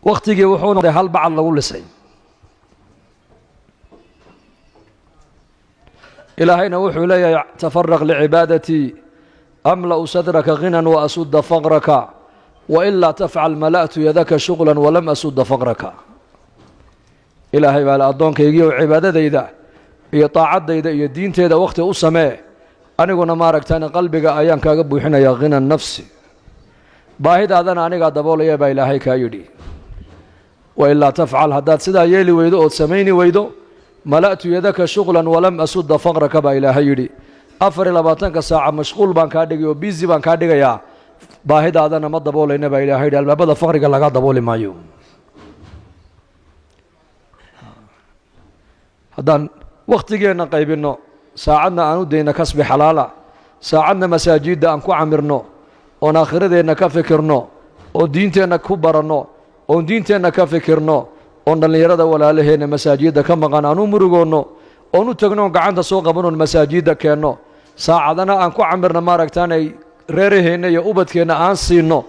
Wakhtigii wuxuu noqday hal bacad lagu lisay. Ilaahayna wuxuu leeyahay tafaraq licibaadatii amla'u sadraka ghinan wa asudda faqraka wailaa tafcal mala'tu yadaka shuqlan walam asudda faqraka. Ilaahay baa le addoonkaygiioo cibaadadayda iyo taacaddayda iyo diinteeda wakhti u samee, aniguna maaragtaan qalbiga ayaan kaaga buuxinayaa ghina nafsi, baahidaadana anigaa daboolaya baa Ilaahay kaa yidhi. Wailaa tafcal, haddaad sidaa yeeli weydo ood samayni weydo, mala'tu yadaka shuqlan walam asudda faqraka baa Ilaahay yidhi. 24-ka saaca mashquul baan kaa dhigay oo biisi baan kaa dhigayaa, baahidaadana ma daboolayna baa Ilahay yidhi. Albaabada faqriga lagaa dabooli maayo. Haddaan wakhtigeenna qaybinno, saacadna aan u dayno kasbi xalaala, saacadna masaajidda aan ku camirno, oon aakhiradeenna ka fikirno, oon diinteenna ku baranno, oon diinteenna ka fikirno, oon dhallinyarada walaalaheenna masaajidda ka maqan aan u murugoonno, oon u tagno, oon gacanta soo qabanoon masaajidda keenno, saacadana aan ku camirno maaragtaanay reeraheenna iyo ubadkeenna aan siinno,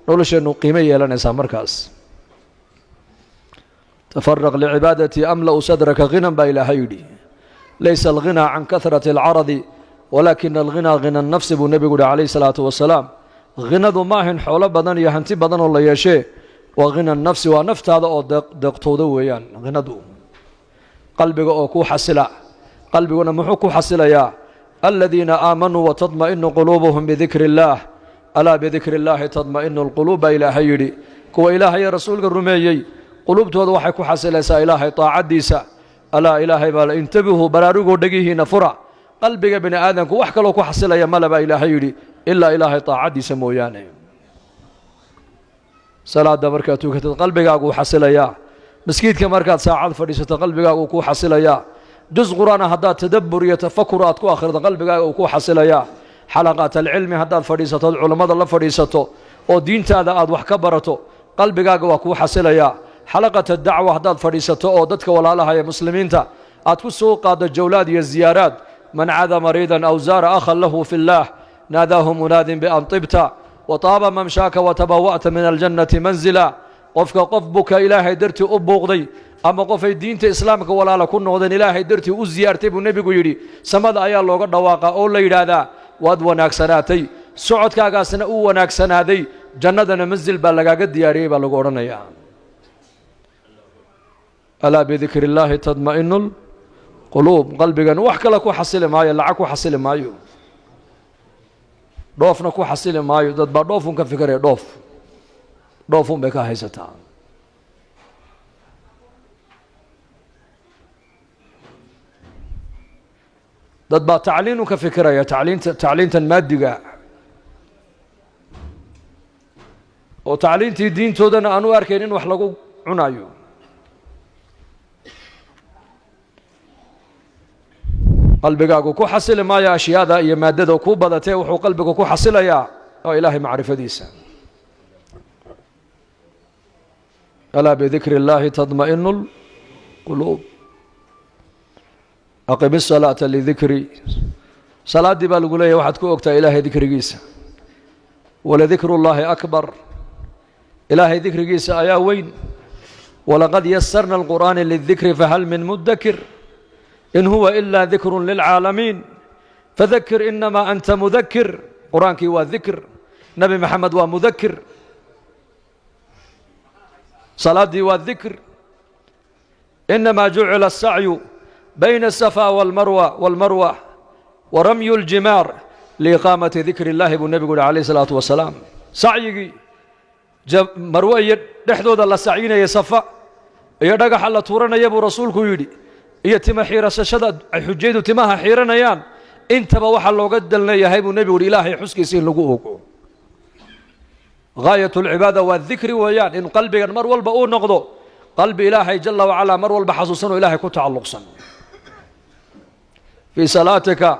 nolosheennu qiimo yeelanaysaa markaas. Tafaraq licibaadatii amla'u sadraka ghinan baa Ilaahay yidhi. Laysa alghinaa can kahrati alcaradi walaakina alghinaa ghina nafsi buu nebigu yihi calayhi salaatu wasalaam. Ghinadu ma ahayn xoolo badan iyo hanti badan oo la yeeshee, waa ghina nafsi, waa naftaada oo deeqtooda weeyaan ghinadu, qalbiga oo ku xasila. Qalbiguna muxuu ku xasilayaa? Aladiina aamanuu watadma'inu quluubuhum bidikri illaah, alaa bidikri illaahi tadma'inu alquluub baa Ilaahay yidhi. Kuwa Ilaahay rasuulka rumeeyey quluubtooda waxay ku xasilaysaa Ilaahay taacaddiisa. Alaa, Ilaahay baa la intabihuu, baraarugoo dhegihiinna fura, qalbiga bini aadamku wax kaloo ku xasilaya male baa Ilaahay yidhi ilaa Ilaahay taacaddiisa mooyaane. Salaadda markaad tukatad qalbigaaguu xasilayaa, maskiidka markaad saacad fadhiisato qalbigaaguu kuu xasilayaa, juz qur-aana haddaad tadabbur iyo tafakur aad ku akhrido qalbigaaga uu kuu xasilayaa, xalaqaat alcilmi haddaad fadhiisatood culammada la fadhiisato oo diintaada aad wax ka barato qalbigaaga waa kuu xasilayaa, xalaqat adacwa haddaad fadhiisato oo dadka walaalaha ee muslimiinta aad ku soo qaaddo jawlaad iyo ziyaaraad. Man cada mariidan aw zaara akhan lahu fi اllaah naadaahu munaadin bian tibta wa taaba mamshaaka watabawa'ta min aljannati manzila. Qofka qof buka Ilaahay dartii u buuqday ama qofay diinta islaamka walaala ku noqdeen Ilaahay dartii u ziyaartay buu nebigu yidhi, samada ayaa looga dhawaaqaa oo la yidhaahdaa waad wanaagsanaatay, socodkaagaasna uu wanaagsanaaday, jannadana manzil baa lagaaga diyaariyey baa lagu odhanayaa. Alaa bidikri illaahi tadma'inu lquluub. Qalbigan wax kale ku xasili maayo, lacag ku xasili maayo, dhoofna ku xasili maayo. Dad baa dhoofun ka fikiraya, dhoof dhoofun bay ka haysataa. Dad baa tacliinun ka fikiraya, tacliinta tacliintan maadiga oo tacliintii diintoodana aan u arkayn in wax lagu cunayo. Qalbigaagu ku xasili maayo ashyaada iyo maadada ku badatee, wuxuu qalbigu ku xasilayaa oo Ilaahay macrifadiisa. Alaa bidikri illaahi tadma'inu lquluub. Aqim isalaata lidikri, salaaddii baa lagu leeyahy waxaad ku ogtaa Ilaahay dikrigiisa. Waladikru llaahi akbar, Ilaahay dikrigiisa ayaa weyn. Walaqad yasarna alqur'aana lidikri fahal min mudakir in huwa ilaa dikru lilcaalamiin fadakir inamaa anta mudakir. Qur-aankii waa dikr, Nebi Maxamed waa mudakir, salaaddii waa dikr. Inamaa jucila asacyu bayna asafa walmarwa walmarwa wa ramyu ljimaar liiqaamati dikri illahi buu nebigu yihi calayh isalaatu wasalaam. Sacyigii marwe iyo dhexdooda la sacyinaya, safa iyo dhagaxa la tuuranaya buu rasuulku yidhi, iyo tima xiirasashada ay xujaydu timaha xiiranayaan, intaba waxaa looga dalnayahay buu nebigu yihi Ilaahay xuskiisa in lagu ogo. Gaayat alcibaada waa dikri weeyaan, in qalbigan mar walba uu noqdo qalbi Ilaahay jala wacalaa mar walba xasuusan oo Ilaahay ku tacalluqsan. Fii salaatika,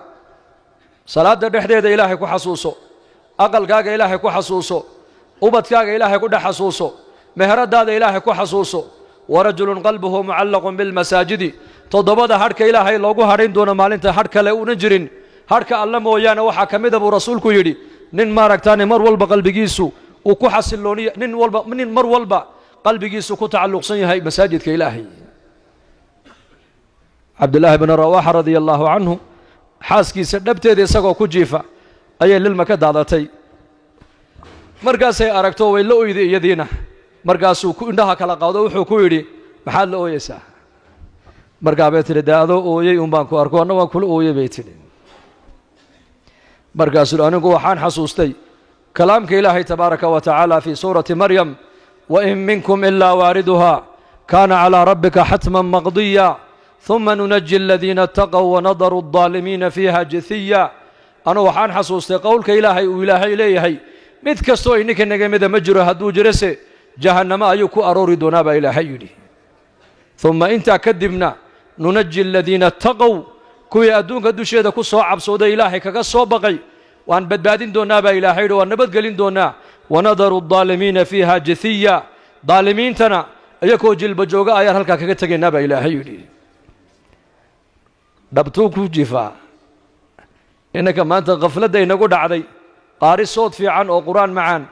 salaadda dhexdeeda Ilaahay ku xasuuso, aqalkaaga Ilaahay ku xasuuso, ubadkaaga Ilaahay ku dhex xasuuso, meheradaada Ilaahay ku xasuuso. Warajulun qalbuhu mucallaqun bilmasaajidi, toddobada hadhka Ilaahay loogu hadhayn doono maalinta hadh kale una jirin hadhka alla mooyaane waxaa ka mida buu rasuulku yidhi nin maaragtaane mar walba qalbigiisu uu ku xasilooniya, nin walba, nin mar walba Qalbigiisu ku tacalluqsan yahay masaajidka Ilaahay. Cabdillaahi bni Rawaaxa radia allaahu canhu xaaskiisa dhabteeda isagoo ku jiifa ayay lilma ka daadatay. Markaasay aragto way la oyday iyadiina. Markaasuu indhaha kala qaado, wuxuu ku yidhi: "Maxaad la ooyeysaa?" Markaa bay tidhi: "Dee adoo ooyey un baan ku arko, anna waan kula ooyey," bay tidhi. Markaasuu: "Anigu waxaan xasuustay kalaamka Ilaahay tabaaraka wa tacaala fii suurati Maryam: 'Wain minkum ilaa waariduha, kaana calaa rabbika xatman maqdiya, huma nunaji aladiina ataqow wanadaru aldaalimiina fiiha jithiya.' Anu waxaan xasuustay qowlka Ilaahay uu Ilaahay leeyahay: mid kastoo ininka naga mida ma jiro, hadduu jirose jahannamo ayuu ku aroori doonaa baa Ilaahay yidhi. Uma intaa kadibna nunaji aladiina ataqow, kuwii adduunka dusheeda ku soo cabsooday, Ilaahay kaga soo baqay, waan badbaadin doonaa baa Ilaahay yidhi, waan nabadgelin doonaa. Wanadaru aldaalimiina fiiha jithiya, daalimiintana iyakoo jilba jooga ayaan halkaa kaga tegaynaa baa Ilaahay yidhi." Dhabtuu ku jifaa. Innanka maanta khafladda inagu dhacday, qaari sood fiican oo Qur-aan macaan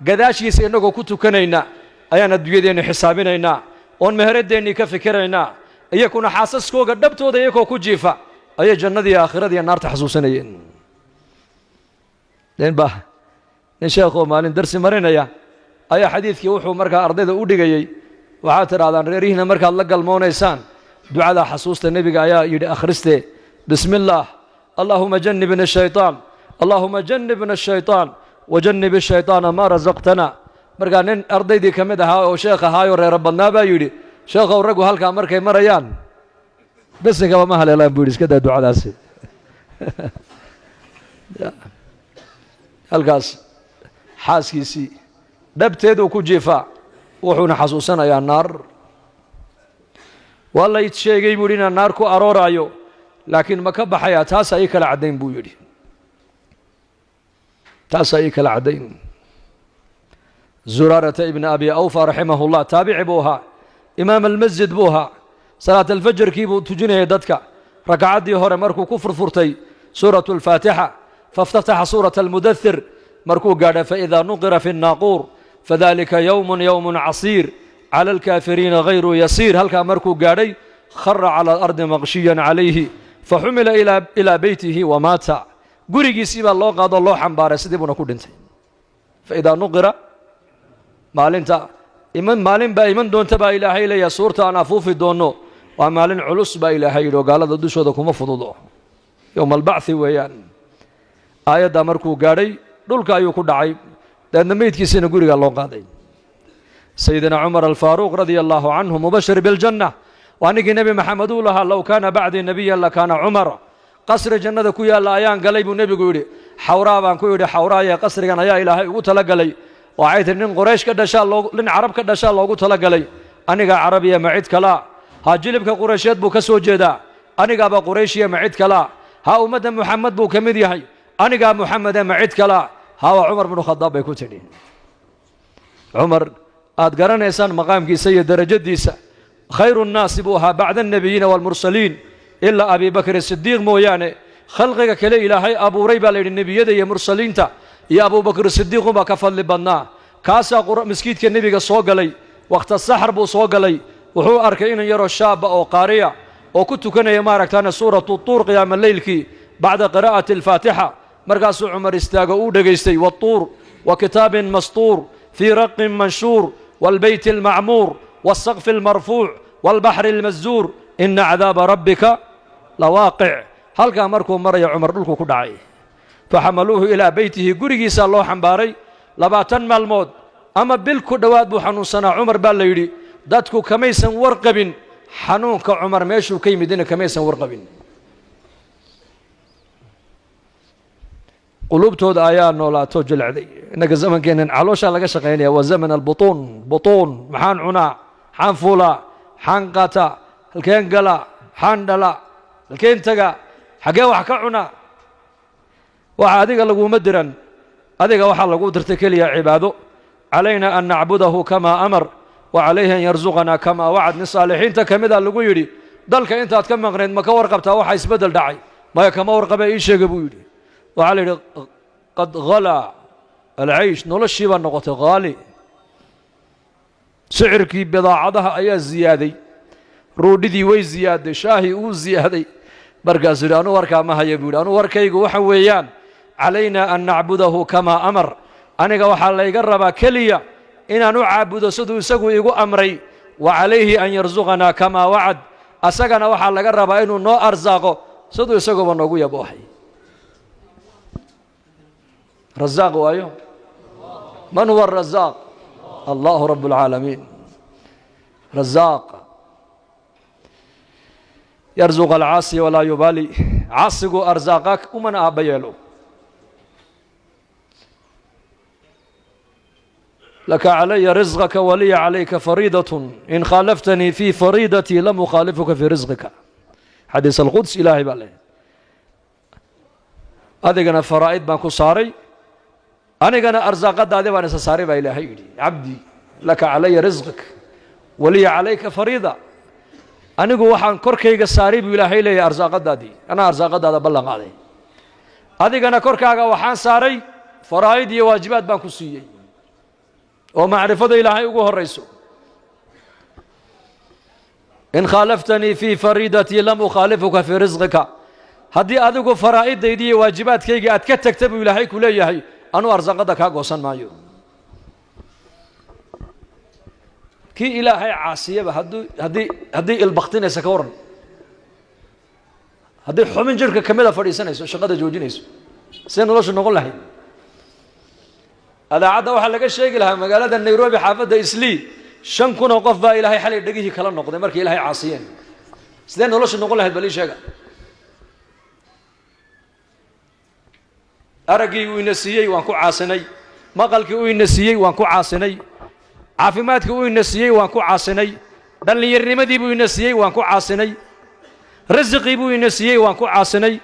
gadaashiisa innagoo ku tukanayna ayaan adduunyadeenni xisaabinaynaa oon meheradeennii ka fikiraynaa. Iyakuna xaasaskooga dhabtooda iyakoo ku jiifa ayay jannadii, aakhiradiiyo naarta xasuusanayeen. Ninba nin sheekhoo maalin darsi marinaya ayaa xadiidkii wuxuu markaa ardayda u dhigayey: "Waxaad tidhahdaan reerihiina markaad la galmoonaysaan ducada xasuusta Nebiga ayaa yidhi akhriste: bismi illaah, allaahuma jannibna shaytaan, allaahuma jannibna ashaytaan, wajannib ashaytaana maa rasaqtana." Markaa nin ardaydii ka mid ahaa oo sheekh ahaayoo reero badnaa baa yidhi: "Sheekhow, raggu halkaa markay marayaan besinkaba ma haleelaan," buu yidhi, "iska daa ducadaasi." Halkaas xaaskiisii dhabteeduu ku jiifaa, wuxuuna xasuusanayaa naar. "Waa lay sheegay," buu yidhi, "inaan naar ku arooraayo, laakiin ma ka baxayaa? Taasaa ii kala caddayn," buu yidhi, "taasaa ii kala caddayn." Zuraarata ibna Abi Awfa raximahullah taabici buu ahaa, imaam almasjid buu ahaa. Salaat alfajarkii buu tujinayay dadka. Ragcaddii hore markuu ku furfurtay suuratu alfaatixa, faاftataxa suurata almudathir, markuu gaadha "faidaa nuqira fi الnaaquur fadalika yowmun yowmun casiir cala alkaafiriina hayru yasiir", halkaa markuu gaadhay, khara cala alardi maqshiyan calayhi, faxumila ilaa beytihi wamaata. Gurigiisii baa loo qaadoo loo xambaaray, sidii buuna ku dhintay. Faidaa nuqira, maalinta iman, maalin baa iman doonta baa Ilaahay leeyahay, suurta aan afuufi doonno, waa maalin culus baa Ilaahay yidhi oo gaalada dushooda kuma fududo, yowma albacthi weeyaan. Aayaddaa markuu gaadhay dhulka ayuu ku dhacay, dabeedna meydkiisiina gurigaa loo qaaday. Sayidina Cumar Alfaaruuq radia allaahu canhu, mubashir biljanna, waa ninkii Nebi Maxamed uu lahaa: "Low kaana bacdii nebiyan lakaana Cumar." "Qasri jannada ku yaalla ayaan galay," buu nebigu yidhi. "Xawraa baan ku yidhi: 'Xawraaye, qasrigan ayaa Ilaahay ugu talagalay.' Waxay tihi: 'Nin Qoraysh ka dhashaa loo, nin Carab ka dhashaa loogu talagalay. Anigaa Carabiya, ma cid kalaa? Ha, jilibka Quraysheed buu ka soo jeedaa. Anigaaba Qurayshiya, ma cid kalaa? Ha, ummadda Muxamed buu ka mid yahay. Anigaa Muxamede, ma cid kalaa? Ha, waa Cumar binu Khadaab,' bay ku tidhi." Cumar aad garanaysaan maqaamkiisa iyo darajadiisa, khayru nnaasi buu ahaa bacda alnebiyiina waalmursaliin, ilaa Abi Bakr Sidiiq mooyaane. Khalqiga kale Ilaahay abuuray baa la yidhi, nebiyada iyo mursaliinta iyo Abubakr Sidiiq unbaa ka fadli badnaa. Kaasaa maskiidka nebiga soo galay. Wakhta saxar buu soo galay. Wuxuu arkay inan yaroo shaaba oo qaariya oo ku tukanaya maaragtaane suuratu Tuur qiyaama leylkii bacda qiraa'ati alfaatixa. Markaasuu Cumar istaago, uu dhegaystay: "Watuur wa kitaabin mastuur fii raqin manshuur waalbeyti almacmuur waalsaqfi almarfuuc waalbaxri almasjuur, ina cadaaba rabbika lawaaqic." Halkaa markuu maraya Cumar dhulku ku dhacay. Faxamaluuhu ilaa beytihi, gurigiisaa loo xambaaray. 20 maalmood ama bil ku dhowaad buu xanuunsanaa Cumar baa la yidhi. Dadku kamaysan warqabin xanuunka Cumar meeshuu ka yimidina, kamaysan warqabin. Quluubtooda ayaa noolaato jilecday. Innaga zamankeennan calooshaa laga shaqaynaya, waa zaman albutuun. Butuun, maxaan cunaa, maxaan fuulaa, maxaan qaataa, halkeen galaa, maxaan dhalaa, halkeen tagaa, xaggee wax ka cunaa? Waxa adiga laguma diran. Adiga waxaa lagu dirtay keliya cibaado. Calayna an nacbudahu kamaa amar wa calayhi an yarsuqanaa kamaa wacad. Nin saalixiinta ka mida lagu yidhi: "Dalka intaad ka maqnayd ma ka warqabtaa waxa isbeddel dhacay?" "Maya, kama warqabee, ii sheega," buu yidhi. Waxaa la yidhi: "Qad halaa alcaysh, noloshii baa noqotay haali, sicirkii baa kordhay." Sicirkii bidaacadaha ayaa ziyaaday, ruudhidii way ziyaaday, shaahii uu ziyaaday. Markaasuu yidhi, anuu warkaa ma haya, buu yidhi. Anuu warkaygu waxa weeyaan calaynaa an nacbudahu kamaa amar. Aniga waxaa layga rabaa keliya inaan u caabudo siduu isagu igu amray. Wa calayhi an yarsuqanaa kamaa wacad. Asagana waxaa laga rabaa inuu noo arsaaqo siduu isaguba noogu yaboohay. Rasaaq waayo. Man huwa arasaaq? Allahu rabb اlcaalamiin. Rasaaq yarsuq alcaasi walaa yubaali. Caasigu arsaaqa umana aabba yeelo. Laka calaya risqaka waliya calayka fariidat, in khaalaftanii fii fariidatii lam ukhaalifuka fii risqika. Xadiis alquds. Ilaahay baa leeyahy, adigana faraa'id baan ku saaray, anigana arsaaqadaadi baan isa saaray, baa ilaahay yidhi. Cabdi, laka calaya risqik waliya calayka fariida. Anigu waxaan korkayga saaray, buu ilaahay leeyahay, arsaaqadaadii. Anaa arsaaqadaada ballan qaaday. Adigana korkaaga waxaan saaray faraa'id iyo waajibaad baan ku siiyey, oo macrifada ilaahay ugu horayso. In khaalaftanii fii fariidatii lam ukhaalifuka fii risqika. Haddii adigu faraa'idaydi iyo waajibaadkaygii aad ka tagta, buu ilaahay ku leeyahay, anuu arsaaqada kaa goosan maayo. Kii ilaahay caasiyaba hadduu haddii ilbaktinaysa ka waran, haddii xubin jirhka kamida fadhiisanayso, shaqada joojinayso, see noloshu noqon lahayd? Adaacadda waxaa laga sheegi lahaa magaalada Nairobi, xaafadda Islii, 5000 oo qof baa ilaahay xalay dhegihii kala noqday markay ilaahay caasiyeen. Sidee noloshu noqon lahayd? Bal ii sheega. Araggii uu ina siiyey waan ku caasinay, maqalkii uu ina siiyey waan ku caasinay, caafimaadkii uu ina siiyey waan ku caasinay, dhallinyarnimadii buu ina siiyey waan ku caasinay, risiqii buu ina siiyey waan ku caasinay.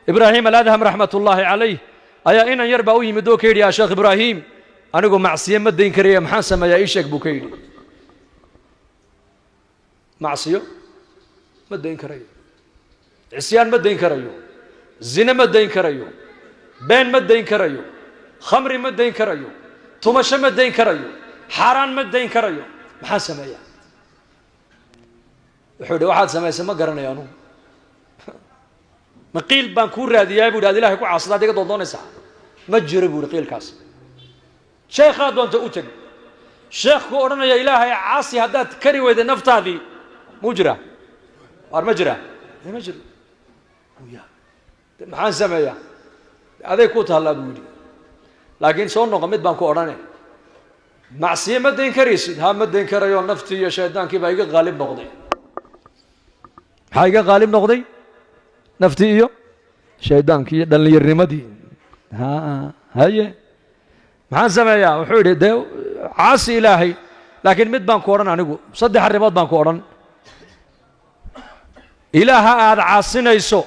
Ibraahim Aladham raxmatullaahi calayh ayaa inan yar baa u yimid oo ka yidhi, yaa Sheekh Ibraahim, anigu macsiye ma dayn karaya, maxaan sameeyaa? Ii sheeg, buu ka yidhi. Macsiyo ma dayn karayo, cisyaan ma dayn karayo, zine ma dayn karayo, been ma dayn karayo, khamri ma dayn karayo, tumasho ma dayn karayo, xaaraan ma dayn karayo, maxaan sameeyaa? Wuxuu yidhi, waxaad samaysay ma garanayo anugu. Ma qiil baan kuu raadiyaay, bu yidhi, ad ilahay ku caasada ad iga doondoonaysaa? Ma jiro, bu yidhi, qiilkaas. Sheekhaa doonta u teg, sheekh ku odhanaya ilaahay caasi haddaad kari weyday naftaadii, muu jiraa? Waar ma jiraa? Ma jiro. Maxaan sameeyaa? Aday ku taallaa, buu yidhi. Laakiin soo noqo, mid baan ku odhane. Macsiye ma dayn karaysid? Ha, ma dayn karayo, naftii iyo shaydaankii baa iga qaalib noqday. Maxaa iga qaalib noqday? Naftii iyo shaydaankii iyo dhallinyarnimadii. Ha, haye, maxaan sameeyaa? Wuxuu yidhi, dee caasi ilaahay. Laakiin mid baan ku odhan anigu, saddex arrimood baan ku odhan. Ilaaha aada caasinayso,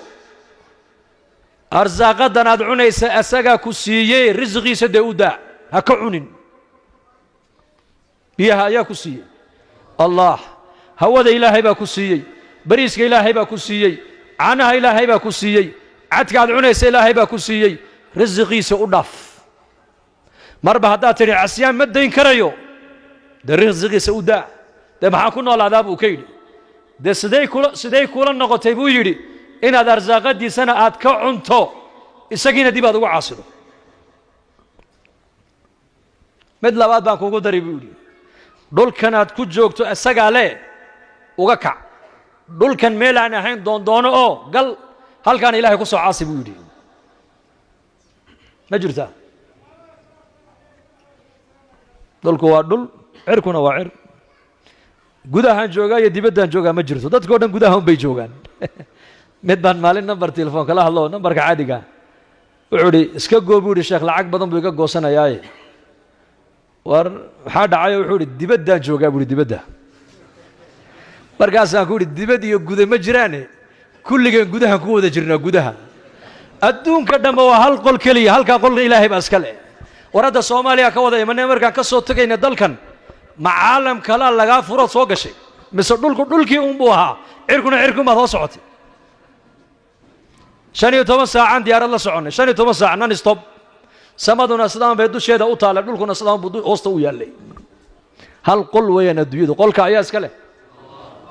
arsaaqadan aad cunaysa asagaa ku siiyey, risqiisa dee u daa, ha ka cunin. Biyaha ayaa ku siiyey? Allah. Hawada ilaahay baa ku siiyey, bariiska ilaahay baa ku siiyey, caanaha ilaahay baa ku siiyey, cadka aad cunaysa ilaahay baa ku siiyey, risiqiisa u dhaaf. Marba haddaad tidhi casyaan ma dayn karayo, dee risiqiisa u daa. Dee maxaa ku noolaadaa, buu ka yidhi. Dee siday kula noqotay, buu yidhi, inaad arsaaqadiisana aad ka cunto, isagiina dib aad ugu caasido? Mid labaad baan kugu dari, buu yidhi. Dhulkan aad ku joogto isagaa le, uga kac dhulkan, meel aan ahayn doondoono oo gal, halkaana ilahay ku soo caasi, buu yidhi. Ma jirtaa? Dhulku waa dhul, cirkuna waa cir. Gudahaan joogaa iyo dibaddaan joogaa ma jirto. Dadka o dhan gudaha un bay joogaan. Mid baan maalin number telefoon kala hadlo, numberka caadiga. Wuxuu idhi, iska goo, buu yidhi, sheekh, lacag badan buu iga goosanayaaye. War maxaa dhacayo? Wuxuu idhi, dibaddaan joogaa, buu ihi, dibadda. Markaasaan ku idhi, dibad iyo guda ma jiraane, kulligeen gudahan ku wada jirnaa. Gudaha adduunka dhanba waa hal qol keliya, halkaa qolna ilaahay baa iska leh. War hadda Soomaaliya ka wada imanay, markaan ka soo tegayna dalkan, ma caalam kalaa lagaa furood soo gashay, mise dhulku dhulkii unbuu ahaa, cirkuna cirkuun baad hoo socotay? 15 saacaan diyaarad la soconnay, 15 saac non stop. Samaduna sidaan bay dusheeda u taallay, dhulkuna sidaan buu hoosta u yaallay. Hal qol weeyaan adduunyadu, qolka ayaa iska leh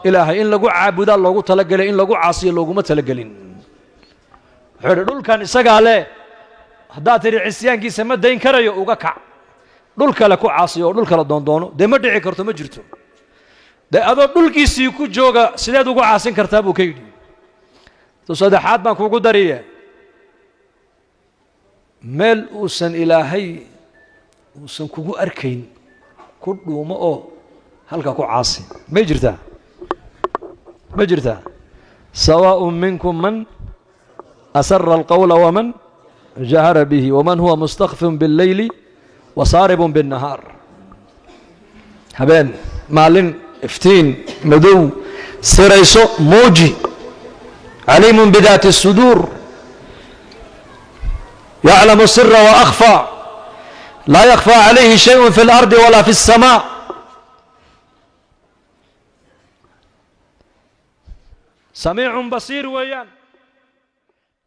Ilaahay. In lagu caabudaa loogu talagelay, in lagu caasiyo looguma talagelin. Wuxuu yidhi dhulkan isagaa leh, haddaad tidhi cisyaankiisa ma dayn karayo, uga kac, dhul kale ku caasiyo oo dhul kale doondoono. Dee ma dhici karto, ma jirto. Dee adoo dhulkiisii ku jooga sideed ugu caasin kartaa buu ka yidhi. Tu saddexaad baan kuugu dariye, meel uusan Ilaahay uusan kugu arkayn ku dhuumo oo halkaa ku caasi. May jirtaa? Ma jirtaa? سواء منكم من أسر القول ومن جهر به ومن هو مستخف بالليل وسارب بالنهار. Habeen, maalin, iftiin, madow, sirayso, muuji. عليم بذات الصدور، يعلم السر وأخفى، لا يخفى عليه شيء في الأرض ولا في السماء. سميع بصير weeyaan.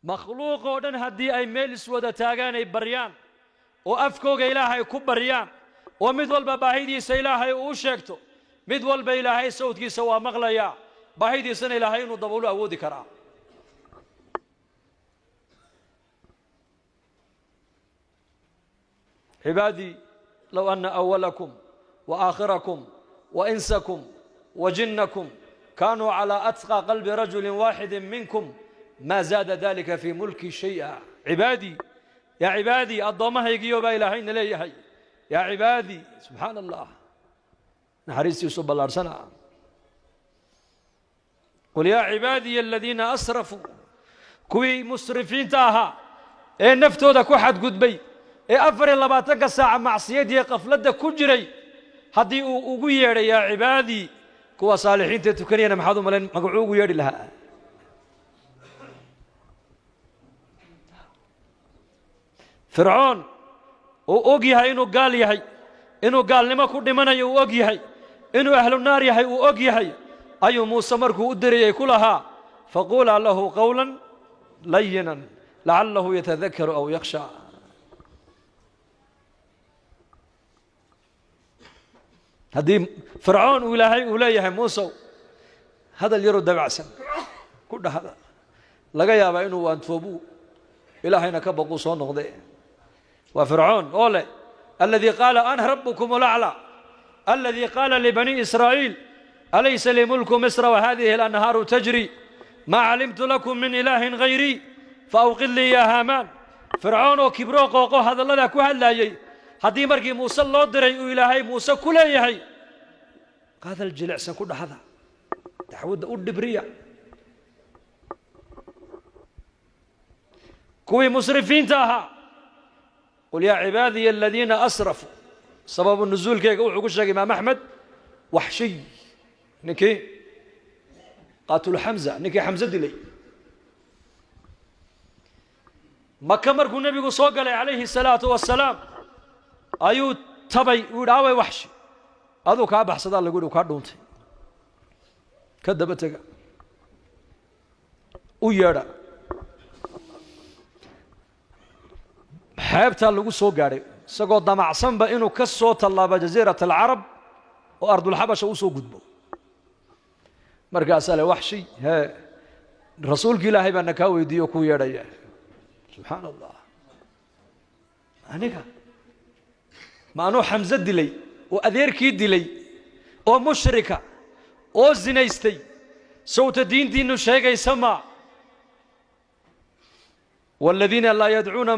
Makhluuq oo dhan haddii ay meel iswada taagaan, ay baryaan oo afkooga Ilaahay ku baryaan oo mid walba baahidiisa Ilaahay uu sheegto, mid walba Ilaahay sawdkiisa waa maqlayaa, baahidiisana Ilaahay inuu daboolu awoodi karaa. Cibaadii, low ana awalakum wa aakhirakum wa insakum wa jinnakum kaanuu calaa atqى qalbi rajuli waaxidi minkum ma zaada dalika fii mulki shay'a. Cibaadii, yaa cibaadii, addoommahaygiyo baa Ilaahayna leeyahay, yaa cibaadii. Subxaana Allah, naxariistiisu ballaadhsana. Qul yaa cibaadiya aladiina asrafuu, kuwii musrifiinta ahaa ee naftooda ku xadgudbay ee 24-ka saaca macsiyadiiyo qafladda ku jiray, haddii uu ugu yeedhay yaa cibaadii, kuwa saalixiinta tukanayana maxaad u malayn magacuu ugu yeedhi lahaa? Fircoon uu og yahay inuu gaal yahay, inuu gaalnimo ku dhimanayo uu og yahay, inuu ahlu naar yahay uu og yahay, ayuu Muuse markuu u dirayay ku lahaa: faquulaa lahu qowla layinan lacalahu yatadakaru aw yakhsha. Haddii Fircoon uu Ilaahay uu leeyahay Muusow hadal yaroo dabacsan ku dhahda, laga yaabaa inuu waantoobu, Ilaahayna ka baquu, soo noqde. Waa Fircoon oo leh aladii qaala ana rabbukum alaclى, aladii qaala libani Israa'iil alaysa lii mulku misra wahadihi alanhaaru tajri ma calimtu lakum min ilaahin hayrii faawqid lii ya Haamaan. Fircoon oo kibroo qooqo hadalladaa ku hadlaayey, haddii markii Muuse loo diray uu Ilaahay Muuse ku leeyahay hadal jilicsan ku dhahda, dacwadda u dhibriya, kuwii musrifiinta ahaa. Qul yaa cibaadiya aladiina asrafuu, sababu nusuulkeyga wuxuu ku sheegay Imaam Axmed, Waxshiy, ninkii qaatulu Xamza, ninkii Xamse dilay. Maka markuu nebigu soo galay calayhi الsalaatu wasalaam ayuu tabay, uu yidhi away Waxshi? Aduu kaa baxsadaa lagu yidhi, kaa dhuuntay, ka daba tega, u yeedha. Xeebtaa lagu soo gaadhay isagoo damacsanba inuu ka soo tallaabo jasiirat alcarab oo ardulxabasha u soo gudbo. Markaasaa le Waxshi, hee, rasuulki Ilaahay baa na kaa weydiiye o kuu yeedhaya. Subxaana Allah, aniga ma anuu Xamse dilay oo adeerkii dilay oo mushrika oo zinaystay, sawta diintiinu sheegaysa ma waaladiina laa yadcuuna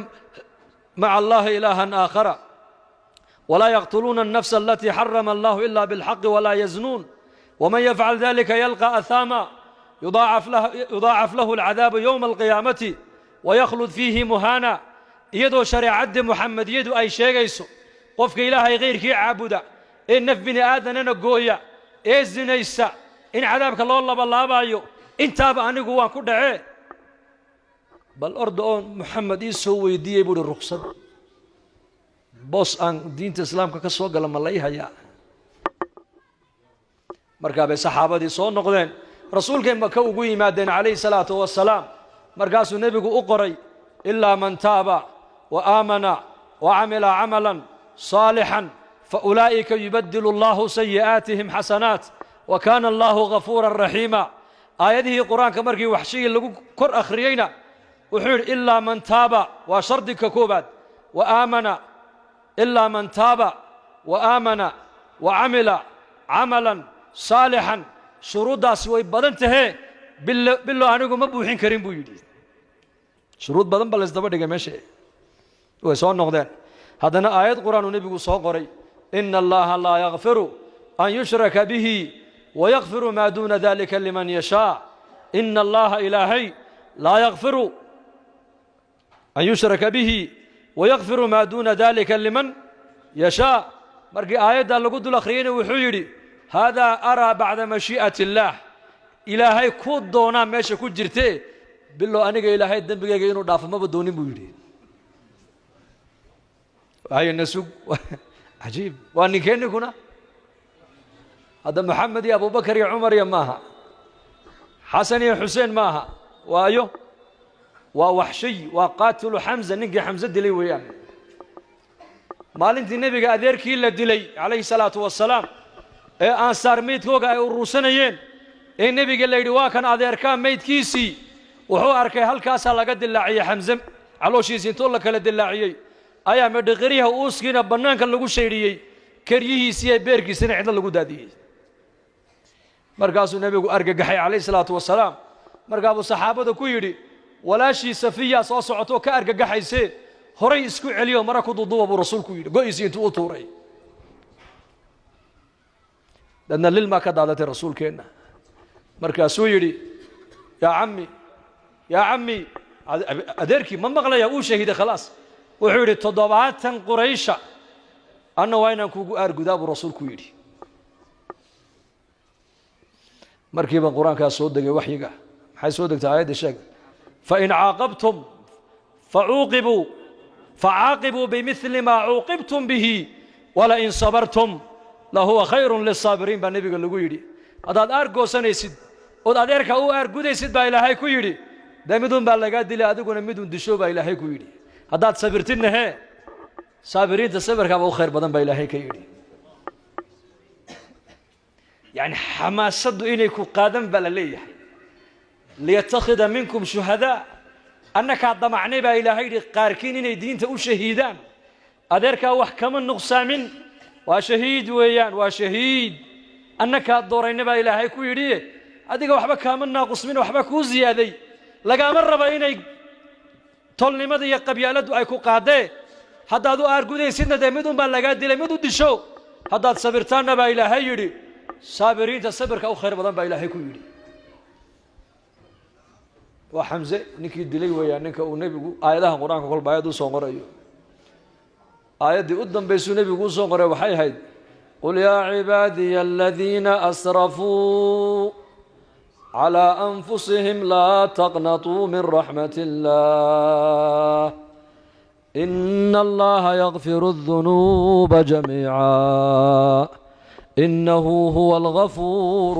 maca allahi ilaahan aakhara walaa yaqtuluuna الnafsa alatii xarama allahu ila biاlxaqi walaa yaznuun waman yafcal dalika yalqa ahaama yudaacaf lahu alcadaabu yowma alqiyaamati waykhlud fiihi muhaana. Iyadoo shareecaddii Muxamediyadu ay sheegayso qofka Ilaahay kayrkii caabuda ee naf bini aadanana gooya ee zinaysa in cadaabka loo labalaabaayo, intaaba anigu waan ku dhacee, bal orda oo Moxamed ii soo weydiiyey buu uhi ruksad boos aan diinta islaamka ka soo gala ma lay hayaa? Markaa bay saxaabadii soo noqdeen, rasuulkay Maka ugu yimaadeen calayhi salaatu wasalaam. Markaasuu nebigu u qoray ilaa man taaba wa aamana wa camila camalan saalixan Fa ulaa'ika yubadilu allahu sayi'aatihim xasanaat wa kaana allahu ghafuuran raxiima. Aayadihii qur-aanka markii waxshigii lagu kor akhriyeyna wuxuu yidhi ilaa man taaba, waa shardiga koobaad, wa aamana, ilaa man taaba wa aamana wa camila camalan saalixan. Shuruuddaasi way badan tahee, bilo anigu ma buuxin karin buu yidhi. Shuruud badan ba laysdaba dhigay meesha, way soo noqdeen. Haddana aayad qur-aanuu nebigu soo qoray: ina allaha laa yakfiru an yushraka bihi wayakfiru maa duuna dalika liman yashaa. Ina allaha ilaahay laa yakfiru an yushraka bihi wayakfiru maa duuna dalika liman yashaa. Markii aayaddaa lagu dul akhriyeyna wuxuu yidhi: haadaa araa bacda mashii'ati illaah, ilaahay ku doonaa meesha ku jirtee, bilow aniga ilaahay dembigayga inuu dhaafo maba doonin buu yidhi. Hayna sug, cajiib. Waa ninkee ninkuna hadda? Moxamed iyo Abubakar iyo Cumar iyo maaha, Xasan iyo Xuseen maaha, waayo waa Waxshiy, waa qaatilu Xamza, ninkii Xamse dilay weeyaan. Maalintii nebiga adeerkii la dilay calayhi salaatu wasalaam ee ansaar meydkooga ay urursanayeen ee nebiga la yidhi waa kan adeerkaa meydkiisii, wuxuu arkay halkaasaa laga dilaaciyey Xamse calooshiisii, intoo la kala dilaaciyey ayaa medhiqiryaha uuskiina bannaanka lagu shaydhiyey, keryihiisii iyo beerkiisina cidlo lagu daadiyey. Markaasuu nebigu argagaxay calayhi salaatu wasalaam. Markaabuu saxaabada ku yidhi: walaashii Safiya soo socotoo ka argagaxaysee, horay isku celiyo mara ku duduba buu rasuulku yidhi, go-iisii intuu u tuuray. Dadna lilmaa ka daadatay rasuulkeenna. Markaasuu yidhi: yaa cammi, yaa cammi, adeerkii ma maqlaya, uu shahiiday khalaas. Wuxuu yidhi: 70 Quraysha anna waa inaan kugu aargudaa buu rasuulku yidhi. Markiiba qur-aankaa soo degay, waxyiga maxay soo degtay? Aayadda sheeg: fain caaqabtum facuuqibuu facaaqibuu bimili maa cuuqibtum bihi walain sabartum lahuwa khayrun lisaabiriin baa nebiga lagu yidhi. Haddaad aargoosanaysid ood adeerka u aargudaysid baa ilaahay ku yidhi, dee midun baa lagaa dilay, adiguna midun disho baa ilaahay ku yidhi. Haddaad sabirtidna hee, saabiriinta sabirkaaba u khayr badan baa ilaahay ka yidhi. Yacni xamaasaddu inay ku qaadan baa la leeyahay. Liyatakhida minkum shuhadaa, annakaa damacnay baa ilaahay yidhi qaarkiin inay diinta u shahiidaan. Adeerkaa wax kama nuqsaamin, waa shahiid weeyaan, waa shahiid, annakaa doorayna baa ilaahay ku yidhi. Adiga waxba kaama naaqusmin, waxba kuu ziyaaday. Lagaama raba inay tolnimada iyo qabyaaladdu ay ku qaadee. Haddaad u aargudaysidna dee mid unbaa lagaa dilay, mid u disho. Haddaad sabirtaanna baa ilaahay yidhi, saabiriinta sabirka u khayr badan baa ilaahay ku yidhi. Waa Xamse ninkii dilay weeyaan, ninka uu nebigu aayadaha qur-aanka kolba aayad u soo qorayo. Aayaddii u dambaysuu nebigu u soo qoray waxay ahayd: qul yaa cibaadiya aladiina asrafuu calىa anfusihim laa taqnatuu min raxmat اllah ina allaha yakfiru الdunuuba jamiica inahu huwa algafuur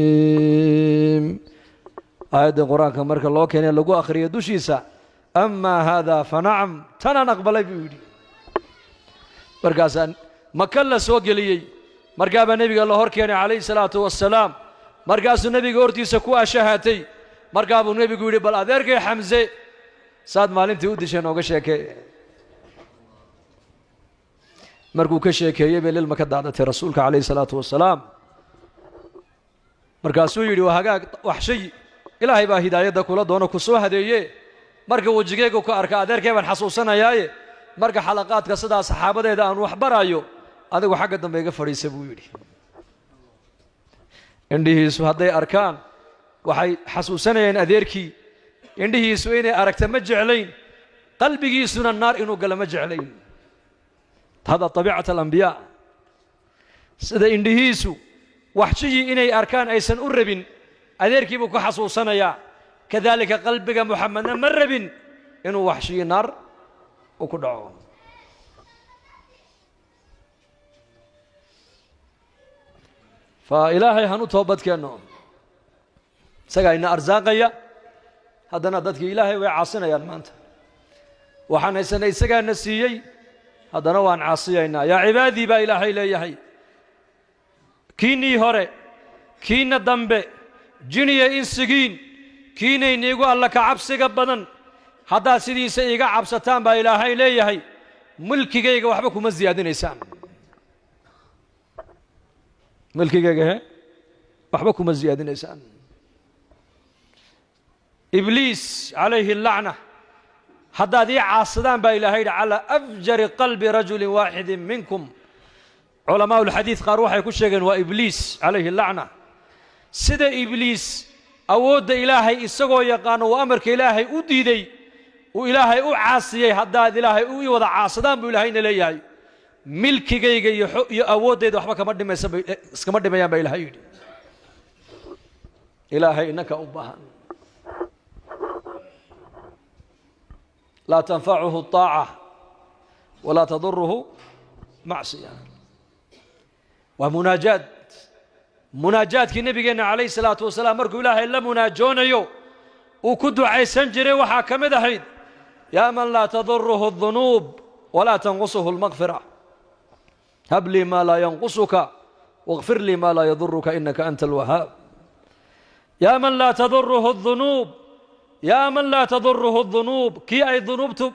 الraxiim. Aayadda qur-aanka marka loo keenay lagu akhriyo dushiisa, amaa haadaa fanacam, tanaan aqbalay buu yidhi. Markaasaa Maka la soo geliyey, markaabaa nebiga la hor keenay calayhi salaatu wasalaam. Markaasuu nebiga hortiisa ku ashahatay. Markaa buu nebigu yidhi: bal adeerkay Xamse saad maalintii u dishay nooga sheekee. Markuu ka sheekeeyey bay lilma ka daadatay rasuulka calayhi salaatu wasalaam. Markaasuu yidhi: waa hagaag Waxshay, ilaahay baa hidaayadda kula doono, ku soo hadeeye. Marka wejigeygu ka arka adeerkay baan xasuusanayaaye, marka xalaqaadka sidaa saxaabadeeda aan wax baraayo, adigu xagga dambe iga fadhiisa buu yidhi. Indhihiisu hadday arkaan waxay xasuusanayeen adeerkii, indhihiisu inay aragta ma jeclayn, qalbigiisuna naar inuu galo ma jeclayn. Hada abiicat alambiyaa. Sida indhihiisu waxshiyii inay arkaan aysan u rabin, adeerkii buu ku xasuusanayaa. Kadaalika qalbiga Muxamedna ma rabin inuu waxshiyi naar u ku dhaco. Fa ilaahay hanu toobadkeenno, isagaa ina arsaaqaya. Haddana dadkii ilaahay way caasinayaan maanta. Waxaan haysanay isagaana siiyey, Haddana waan caasiyaynaa. Yaa cibaadii baa Ilaahay leeyahay, kiinnii hore, kiinna dambe, jiniya insigiin, kiinayniigu alla ka cabsiga badan, haddaad sidiisa iiga cabsataan baa Ilaahay leeyahay, mulkigayga waxba kuma siyaadinaysaan. Mulkigayga he waxba kuma siyaadinaysaan. Ibliis calayhi allacna, haddaad ii caasadaan baa Ilahay yidhi, calaa afjari qalbi rajulin waaxidin minkum. Culamaa ulxadiid qaar waxay ku sheegeen waa Ibliis calayhi allacna. Sida Ibliis awoodda Ilaahay isagoo yaqaano uu amarka Ilaahay u diiday, uu Ilaahay u caasiyey, haddaad Ilaahay u wada caasadaan buu Ilaahayna leeyahay, milkigayga iyo awooddayda waxba kama dhimaysa bay iskama dhimayaan baa Ilaahay yidhi. Ilaahay innaka u baahan. Laa tanfacuhu طaaca walaa taduruhu macsiya. Waa munaajaad, munaajaadkii Nebigeenna calayh isalaatu wasalaam markuu Ilaahay la munaajoonayo uu ku ducaysan jiray waxaa ka mid ahayd: yaa man laa taduruhu الdunuub walaa tanqusuhu اlmaqfira, hab lii maa laa yanqusuka wاkfir lii maa laa yaduruka inaka anta alwahaab. Yaa man laa taduruhu الdunuub, yaa man laa taduruhu dunuub, kii ay dunuubtu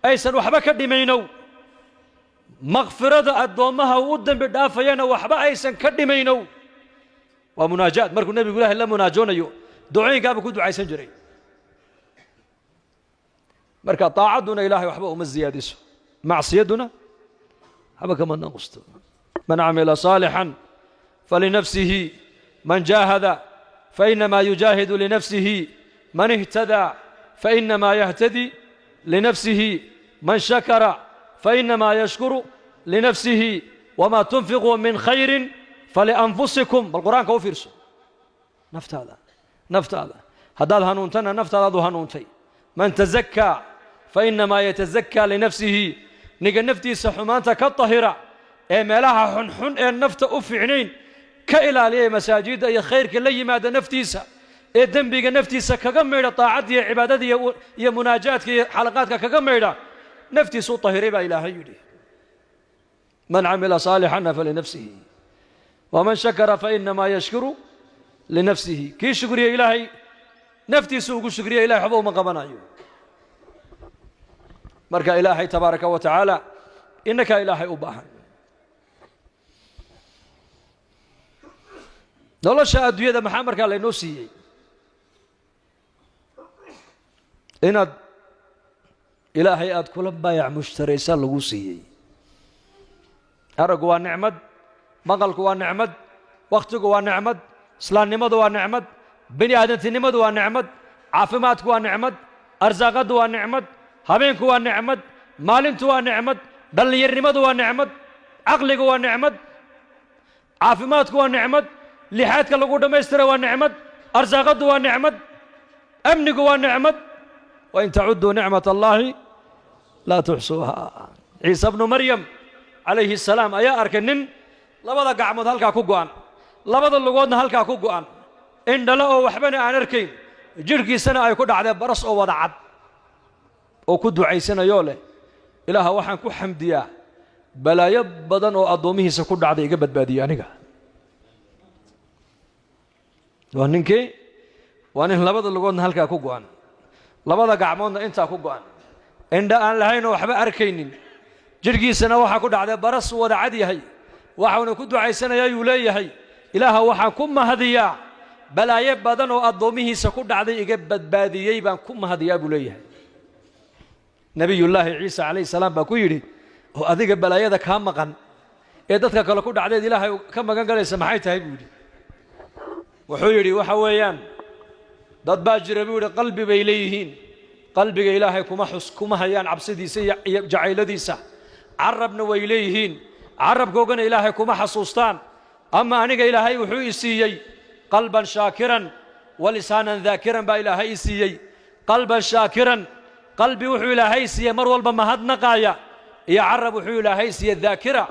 aysan waxba ka dhimaynow, makfirada addoommaha uu u dembi dhaafayana waxba aysan ka dhimaynow. Waa munaajaad markuu Nebigu Ilahay la munaajoonayo, ducooyinkaabuu ku ducaysan jiray. Marka taacadduna Ilahay waxba uma siyaadiso, macsiyadduna waxba kama nanqusto. Man camila saalixan falinafsihi, man jaahada fainamaa yujaahidu linafsihi, man ihtadaa fainamaa yahtadi linafsihi, man shakara fainamaa yashkuru linafsihi, wamaa tunfiquu min khayrin falianfusikum. Bal Qur-aanka u fiirso. Naftaada, naftaada haddaad hanuuntana naftaadaadu hanuuntay. Man tazakaa fainamaa yatazakaa linafsihi, ninka naftiisa xumaanta ka tahira ee meelaha xunxun ee nafta u fiicnayn ka ilaaliya, masaajidda iyo khayrka la yimaada naftiisa, ee dembiga naftiisa kaga maydha, taacadda iyo cibaadada iyo munaajaadka iyo xalaqaadka kaga maydha, naftiisu u tahiray baa Ilaahay yidhi. Man camila saalixana falinafsihi, waman shakara fainamaa yashkuru linafsihi. Kii shukriya Ilaahay naftiisu ugu shukriya, Ilahay waxba uma qabanayo. Marka Ilaahay tabaaraka wa tacaala innakaa Ilaahay u baahan. Nolosha adduunyada maxaa markaa laynoo siiyey? Inaad Ilaahay aada kula baayac mushtaraysaa lagu siiyey. Araggu waa nicmad, maqalku waa nicmad, wakhtigu waa nicmad, islaamnimadu waa nicmad, bini aadantinimadu waa nicmad, caafimaadku waa nicmad, arsaaqaddu waa nicmad, habeenku waa nicmad, maalintu waa nicmad, dhallinyarnimadu waa nicmad, caqligu waa nicmad, caafimaadku waa nicmad, lixaadka lagu dhammaystira waa nicmad, arsaaqaddu waa nicmad, amnigu waa nicmad. Wain tacudduu nicmat allaahi laa tuxsuuha. Ciise bnu Maryam calayhi asalaam ayaa arkay nin labada gacmood halkaa ku go'an, labada lugoodna halkaa ku go'an, indhale oo waxbana aan arkayn, jidhkiisana ay ku dhacdee baras oo wada cad, oo ku ducaysanayoo leh: Ilaaha waxaan ku xamdiyaa balaayo badan oo addoomihiisa ku dhacday iga badbaadiyey aniga. Waa ninkii, waa nin labada lugoodna halkaa ku go'an, labada gacmoodna intaa ku go'an, indha aan lahaynoo waxba arkaynin, jidhkiisana waxaa ku dhacday baras wada cad yahay, waxauna ku ducaysanayaa yuu leeyahay: Ilaaha waxaan ku mahadiyaa balaayo badan oo addoomihiisa ku dhacday iga badbaadiyey baan ku mahadiyaa buu leeyahay. Nebiyullaahi Ciisa calayhi salaam baa ku yidhi: oo adiga balaayada kaa maqan ee dadka kale ku dhacdeed Ilaahay ka magan galaysa maxay tahay? buu yidhi. Wuxuu yidhi: waxa weeyaan, dad baa jira, buu yidhi, qalbi bay leeyihiin, qalbiga Ilaahay kuma xus kuma hayaan cabsidiisa iyo jacayladiisa. Carabna way leeyihiin, carabkoogana Ilaahay kuma xasuustaan. Ama aniga Ilaahay wuxuu i siiyey qalban shaakiran wa lisaanan daakiran baa Ilaahay i siiyey. Qalban shaakiran, qalbi wuxuu Ilaahay siiyey mar walba mahadnaqaaya, iyo carab wuxuu Ilaahay siiyey daakira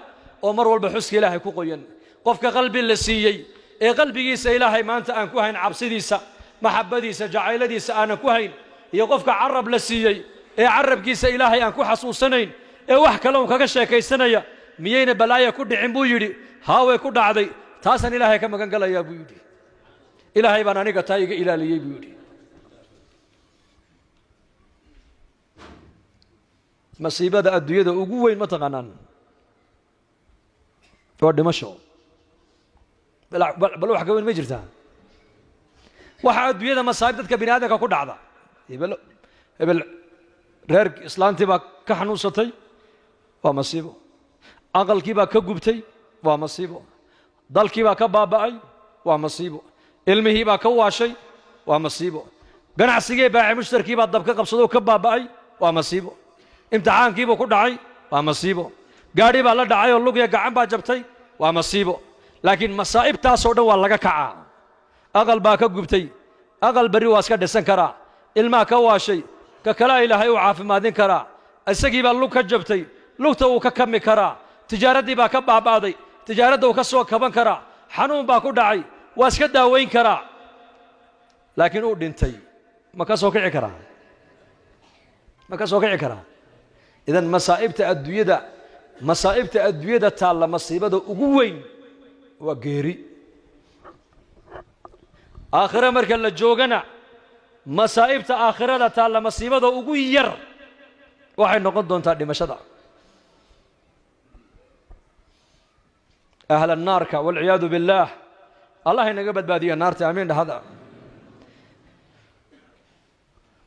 oo mar walba xuska Ilaahay ku qoyan. Qofka qalbi la siiyey ee qalbigiisa Ilaahay maanta aan ku hayn cabsidiisa, maxabbadiisa, jacayladiisa aanan ku hayn, iyo qofka carab la siiyey ee carabkiisa Ilaahay aan ku xasuusanayn Ee wax kale uun kaga sheekaysanaya, miyayna balaaya ku dhicin buu yidhi? Haaway ku dhacday. Taasaan Ilaahay ka magan galayaa buu yidhi. Ilaahay baan aniga taa iga ilaaliyey buu yidhi. Masiibada adduunyada ugu weyn ma taqaanaan? Waa dhimasho. Bal wax ka weyn ma jirtaa? Waxa adduunyada masaa'ib dadka bini aadamka ku dhacda, hebel hebel reer islaantii baa ka xanuunsatay, waa masiibo. Aqalkii baa ka gubtay, waa masiibo. Dalkii baa ka baaba'ay, waa masiibo. Ilmihii baa ka waashay, waa masiibo. Ganacsigii baaci mushtarkii baa dabka qabsadoo ka baaba'ay, waa masiibo. Imtixaankiibuu ku dhacay, waa masiibo. Gaadhi baa la dhacay oo lugya gacan baa jabtay, waa masiibo. Laakiin masaa'ibtaasoo dhan waa laga kacaa. Aqal baa ka gubtay, aqal berri waa iska dhisan karaa. Ilmaha ka waashay, ka kalea Ilaahay u caafimaadin karaa. Isagii baa lug ka jabtay, lugta wuu ka kami karaa. Tijaaraddii baa ka baaba'day, tijaaradda wuu ka soo kaban karaa. Xanuun baa ku dhacay, waa iska daawayn karaa. Laakiin uu dhintay, ma ka soo kici karaa? Ma ka soo kici karaa? Idan masaa'ibta adduunyada, masaa'ibta adduunyada taalla, masiibada ugu weyn waa geeri. Aakhire marka la joogana, masaa'ibta aakhirada taalla masiibada ugu yar waxay noqon doontaa dhimashada. Ahla naarka, walciyaadu biاllaah, Allah inaga badbaadiya naarta, amiin dhahada.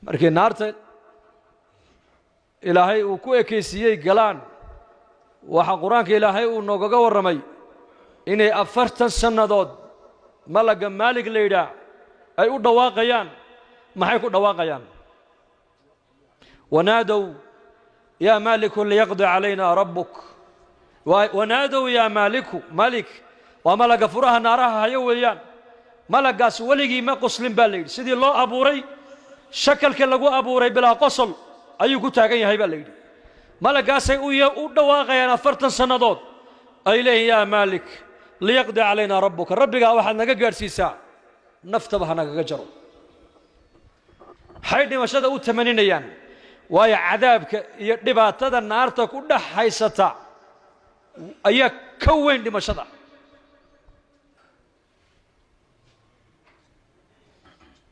Markii naarta Ilaahay uu ku ekaysiiyey galaan, waxaa Qur-aanka Ilaahay uu noogaga warramay inay 40 sannadood malagga Maalig la yidhaah ay u dhawaaqayaan. Maxay ku dhawaaqayaan? Wanaadow yaa maaliku liyaqdi calayna rabbuk. Wanaadow yaa maaliku. Maalik waa malagga furaha naaraha hayo weeyaan. Malaggaas weligii ma qoslin baa la yidhi. Sidii loo abuuray, shakalka lagu abuuray, bilaa qosol ayuu ku taagan yahay baa la yidhi. Malaggaasay u dhawaaqayaan 40 sannadood, ay leeyihin: yaa Maalik liyaqdi calayna rabbuka, rabbigaa waxaad naga gaadhsiisaa naftaba ha nagaga jaro. Maxay dhimashada u tamaninayaan? Waayo cadaabka iyo dhibaatada naarta ku dhex haysata ayaa ka weyn dhimashada.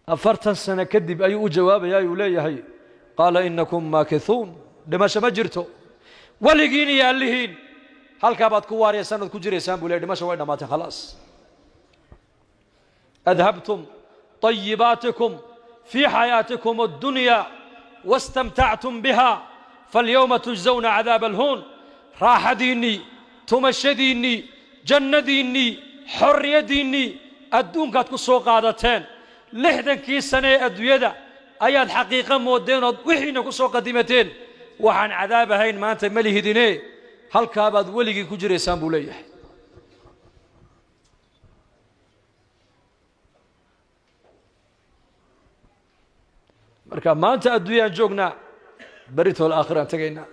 40 sano kadib ayuu u jawaabayaa, uu leeyahay: qaala inakum maakithuun, dhimasho ma jirto, weligiin iyo allihiin halkaa baad ku waariyaysaan ood ku jiraysaan buu ley. Dhimasho way dhammaatay, khalaas. Adhabtum طayibaatikum fii xayaatikum addunya wastamtactum biha falyowma tujzawna cadaaba alhuun. Raaxadiinnii, tumashadiinnii, jannadiinnii, xorriyaddiinnii adduunkaad ku soo qaadateen. 60kii sane ee adduunyada ayaad xaqiiqo moodeen ood wixiina ku soo qadimateen. Waxaan cadaab ahayn maanta ma lihidine, halkaabaad weligii ku jiraysaan buu leeyahay. Marka maanta adduunyaan joognaa, beritool aakhiraan tegaynaa.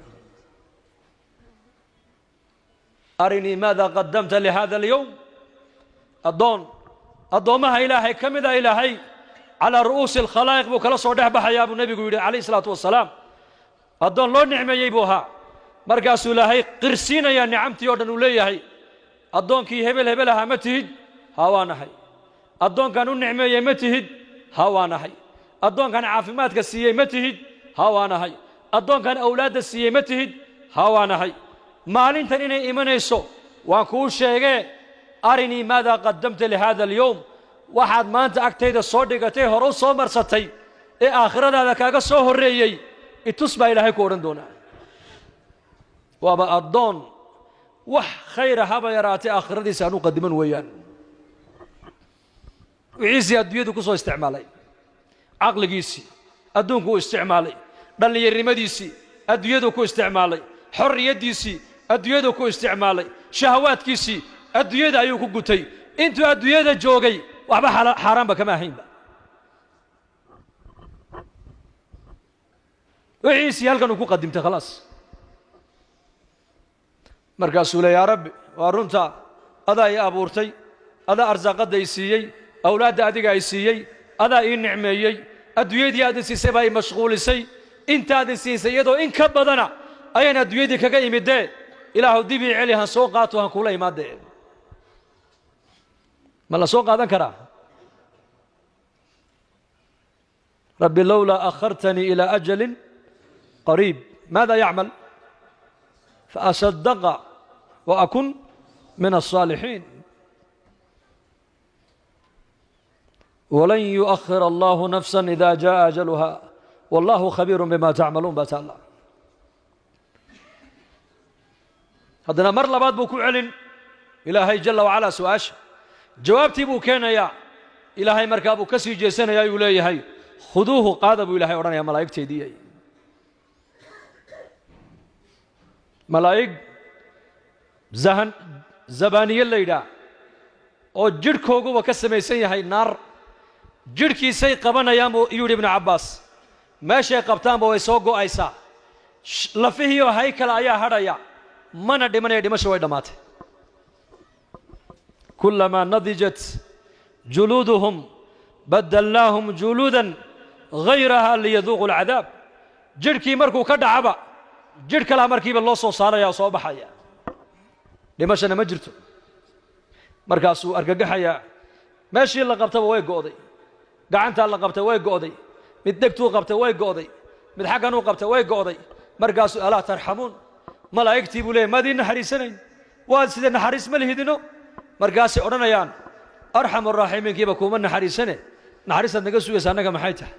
Arinii maada qadamta lihada alyowm. Addoon addoommaha Ilaahay ka mida Ilaahay calaa ru'uusi alkhalaa'iq buu kala soo dhex baxayaa buu nebigu yidhi calayh isalaatu wasalaam. Addoon loo nicmeeyey buu ahaa. Markaasuu Ilaahay qirsiinayaa nicamtii o dhan, uu leeyahay: addoonkii hebel hebel ahaa ma tihid? Haa, waa nahay. Addoonkan u nicmeeyey ma tihid? Haa, waa nahay. Addoonkan caafimaadka siiyey ma tihid? Haa, waa nahay. Addoonkan awlaadda siiyey ma tihid? Haa, waa nahay. Maalintan inay imanayso waan kuu sheegee, arinii maada qadamta lihada alyowm. Waxaad maanta agtayda soo dhigatay, hore u soo marsatay ee aakhiradaada kaaga soo horreeyey itus baa Ilaahay ku odhan doonaa. Waaba addoon wax khayra haba yaraatay aakhiradiisa aan u qadiman weeyaan. Wixiisii adduunyadu ku soo isticmaalay, caqligiisii adduunku u isticmaalay, dhallinyarnimadiisii adduunyadu ku isticmaalay, xorriyaddiisii adduunyadu ku isticmaalay, shahawaadkiisii adduunyada ayuu ku gutay. Intuu adduunyada joogay waxba xaaraanba kama ahaynba. Wixiisii halkan uu ku qadimtay, khalaas. Markaasuu le: yaa Rabbi, waa runta, adaa ii abuurtay, adaa arsaaqadda i siiyey, awlaadda adiga ay siiyey, adaa ii nicmeeyey, adduunyadii aad i siisay baa i mashquulisay. Intaad i siisay iyadoo in ka badana Ayaan adduunyadii kaga imidee, Ilaahu dib ii celi, han soo qaato, han kuula imaadee. Ma la soo qaadan karaa? Rabbi lowlaa akhartanii ilaa ajalin qariib, maada yacmal faasadaqa wa akun min aلصaalixiin. Walan yuؤkhir allahu nafsa ida jaءa ajaluha wallahu khabiiru bima tacmaluun baa taala. Haddana mar labaad buu ku celin Ilaahay jala wacalaa su-aasha, jawaabtii buu keenayaa. Ilaahay markaa buu ka sii jeesanayaa, yuu leeyahay khuduuhu, qaada buu Ilahay odhanaya malaa'igteedii. Malaa'ig zahan zabaaniye la yidhaah oo jidhkooguba ka samaysan yahay naar, jidhkiisay qabanayaan buu yidhi Ibnu Cabbaas. Meeshay qabtaanba way soo go'aysaa, lafihiioo haykala ayaa hadhaya, mana dhimanaya, dhimasho way dhammaatay. Kulamaa nadijat juluuduhum badalnaahum juluudan hayraha liyaduuqu alcadaab. Jidhkii markuu ka dhacaba jidh kalaa markiiba loo soo saaraya oo soo baxaya, dhimashana ma jirto. Markaasuu argagaxayaa, meeshii la qabtaba way go'day, gacantaa la qabtay way go'day, mid dhegtuu qabtay way go'day, mid xagganuu qabtay way go'day. Markaasuu alaa tarxamuun, malaa'igtii buu leeyay, maad ii naxariisanayn? Waad sidee, naxariis ma lihidino? Markaasay odhanayaan arxamu raaximiinkiiba kuuma naxariisane, naxariistaad naga sugaysa annaga maxay tahay?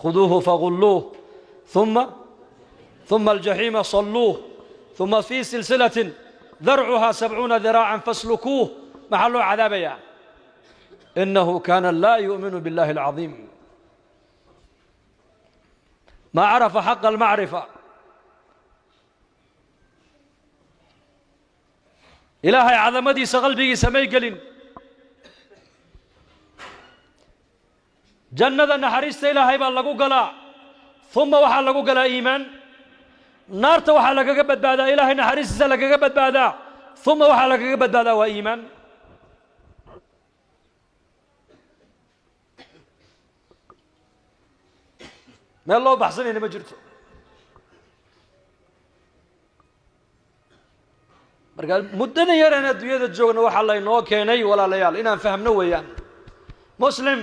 Khuduuhu fagulluuh uma aljaxiima salluuh uma fii silsilatin darcuhaa 70 diraacan faslukuuh. Maxaa loo cadaabayaa? Inahu kaana laa yu'minu biاllahi alcadiim, maa carafa xaqa almacrifa. Ilaahay cadamadiisa qalbigiisa may gelin. Jannada naxariista Ilaahay baa lagu galaa, uma waxaa lagu galaa iimaan. Naarta waxaa lagaga badbaadaa Ilaahay naxariistiisa lagaga badbaadaa, uma waxaa lagaga badbaadaa waa iimaan. Meel loo baxsanayna ma jirto. Marka muddada yareen adduunyada joogna waxaa laynoo keenay walaalayaal inaan fahmno weeyaan. Muslim,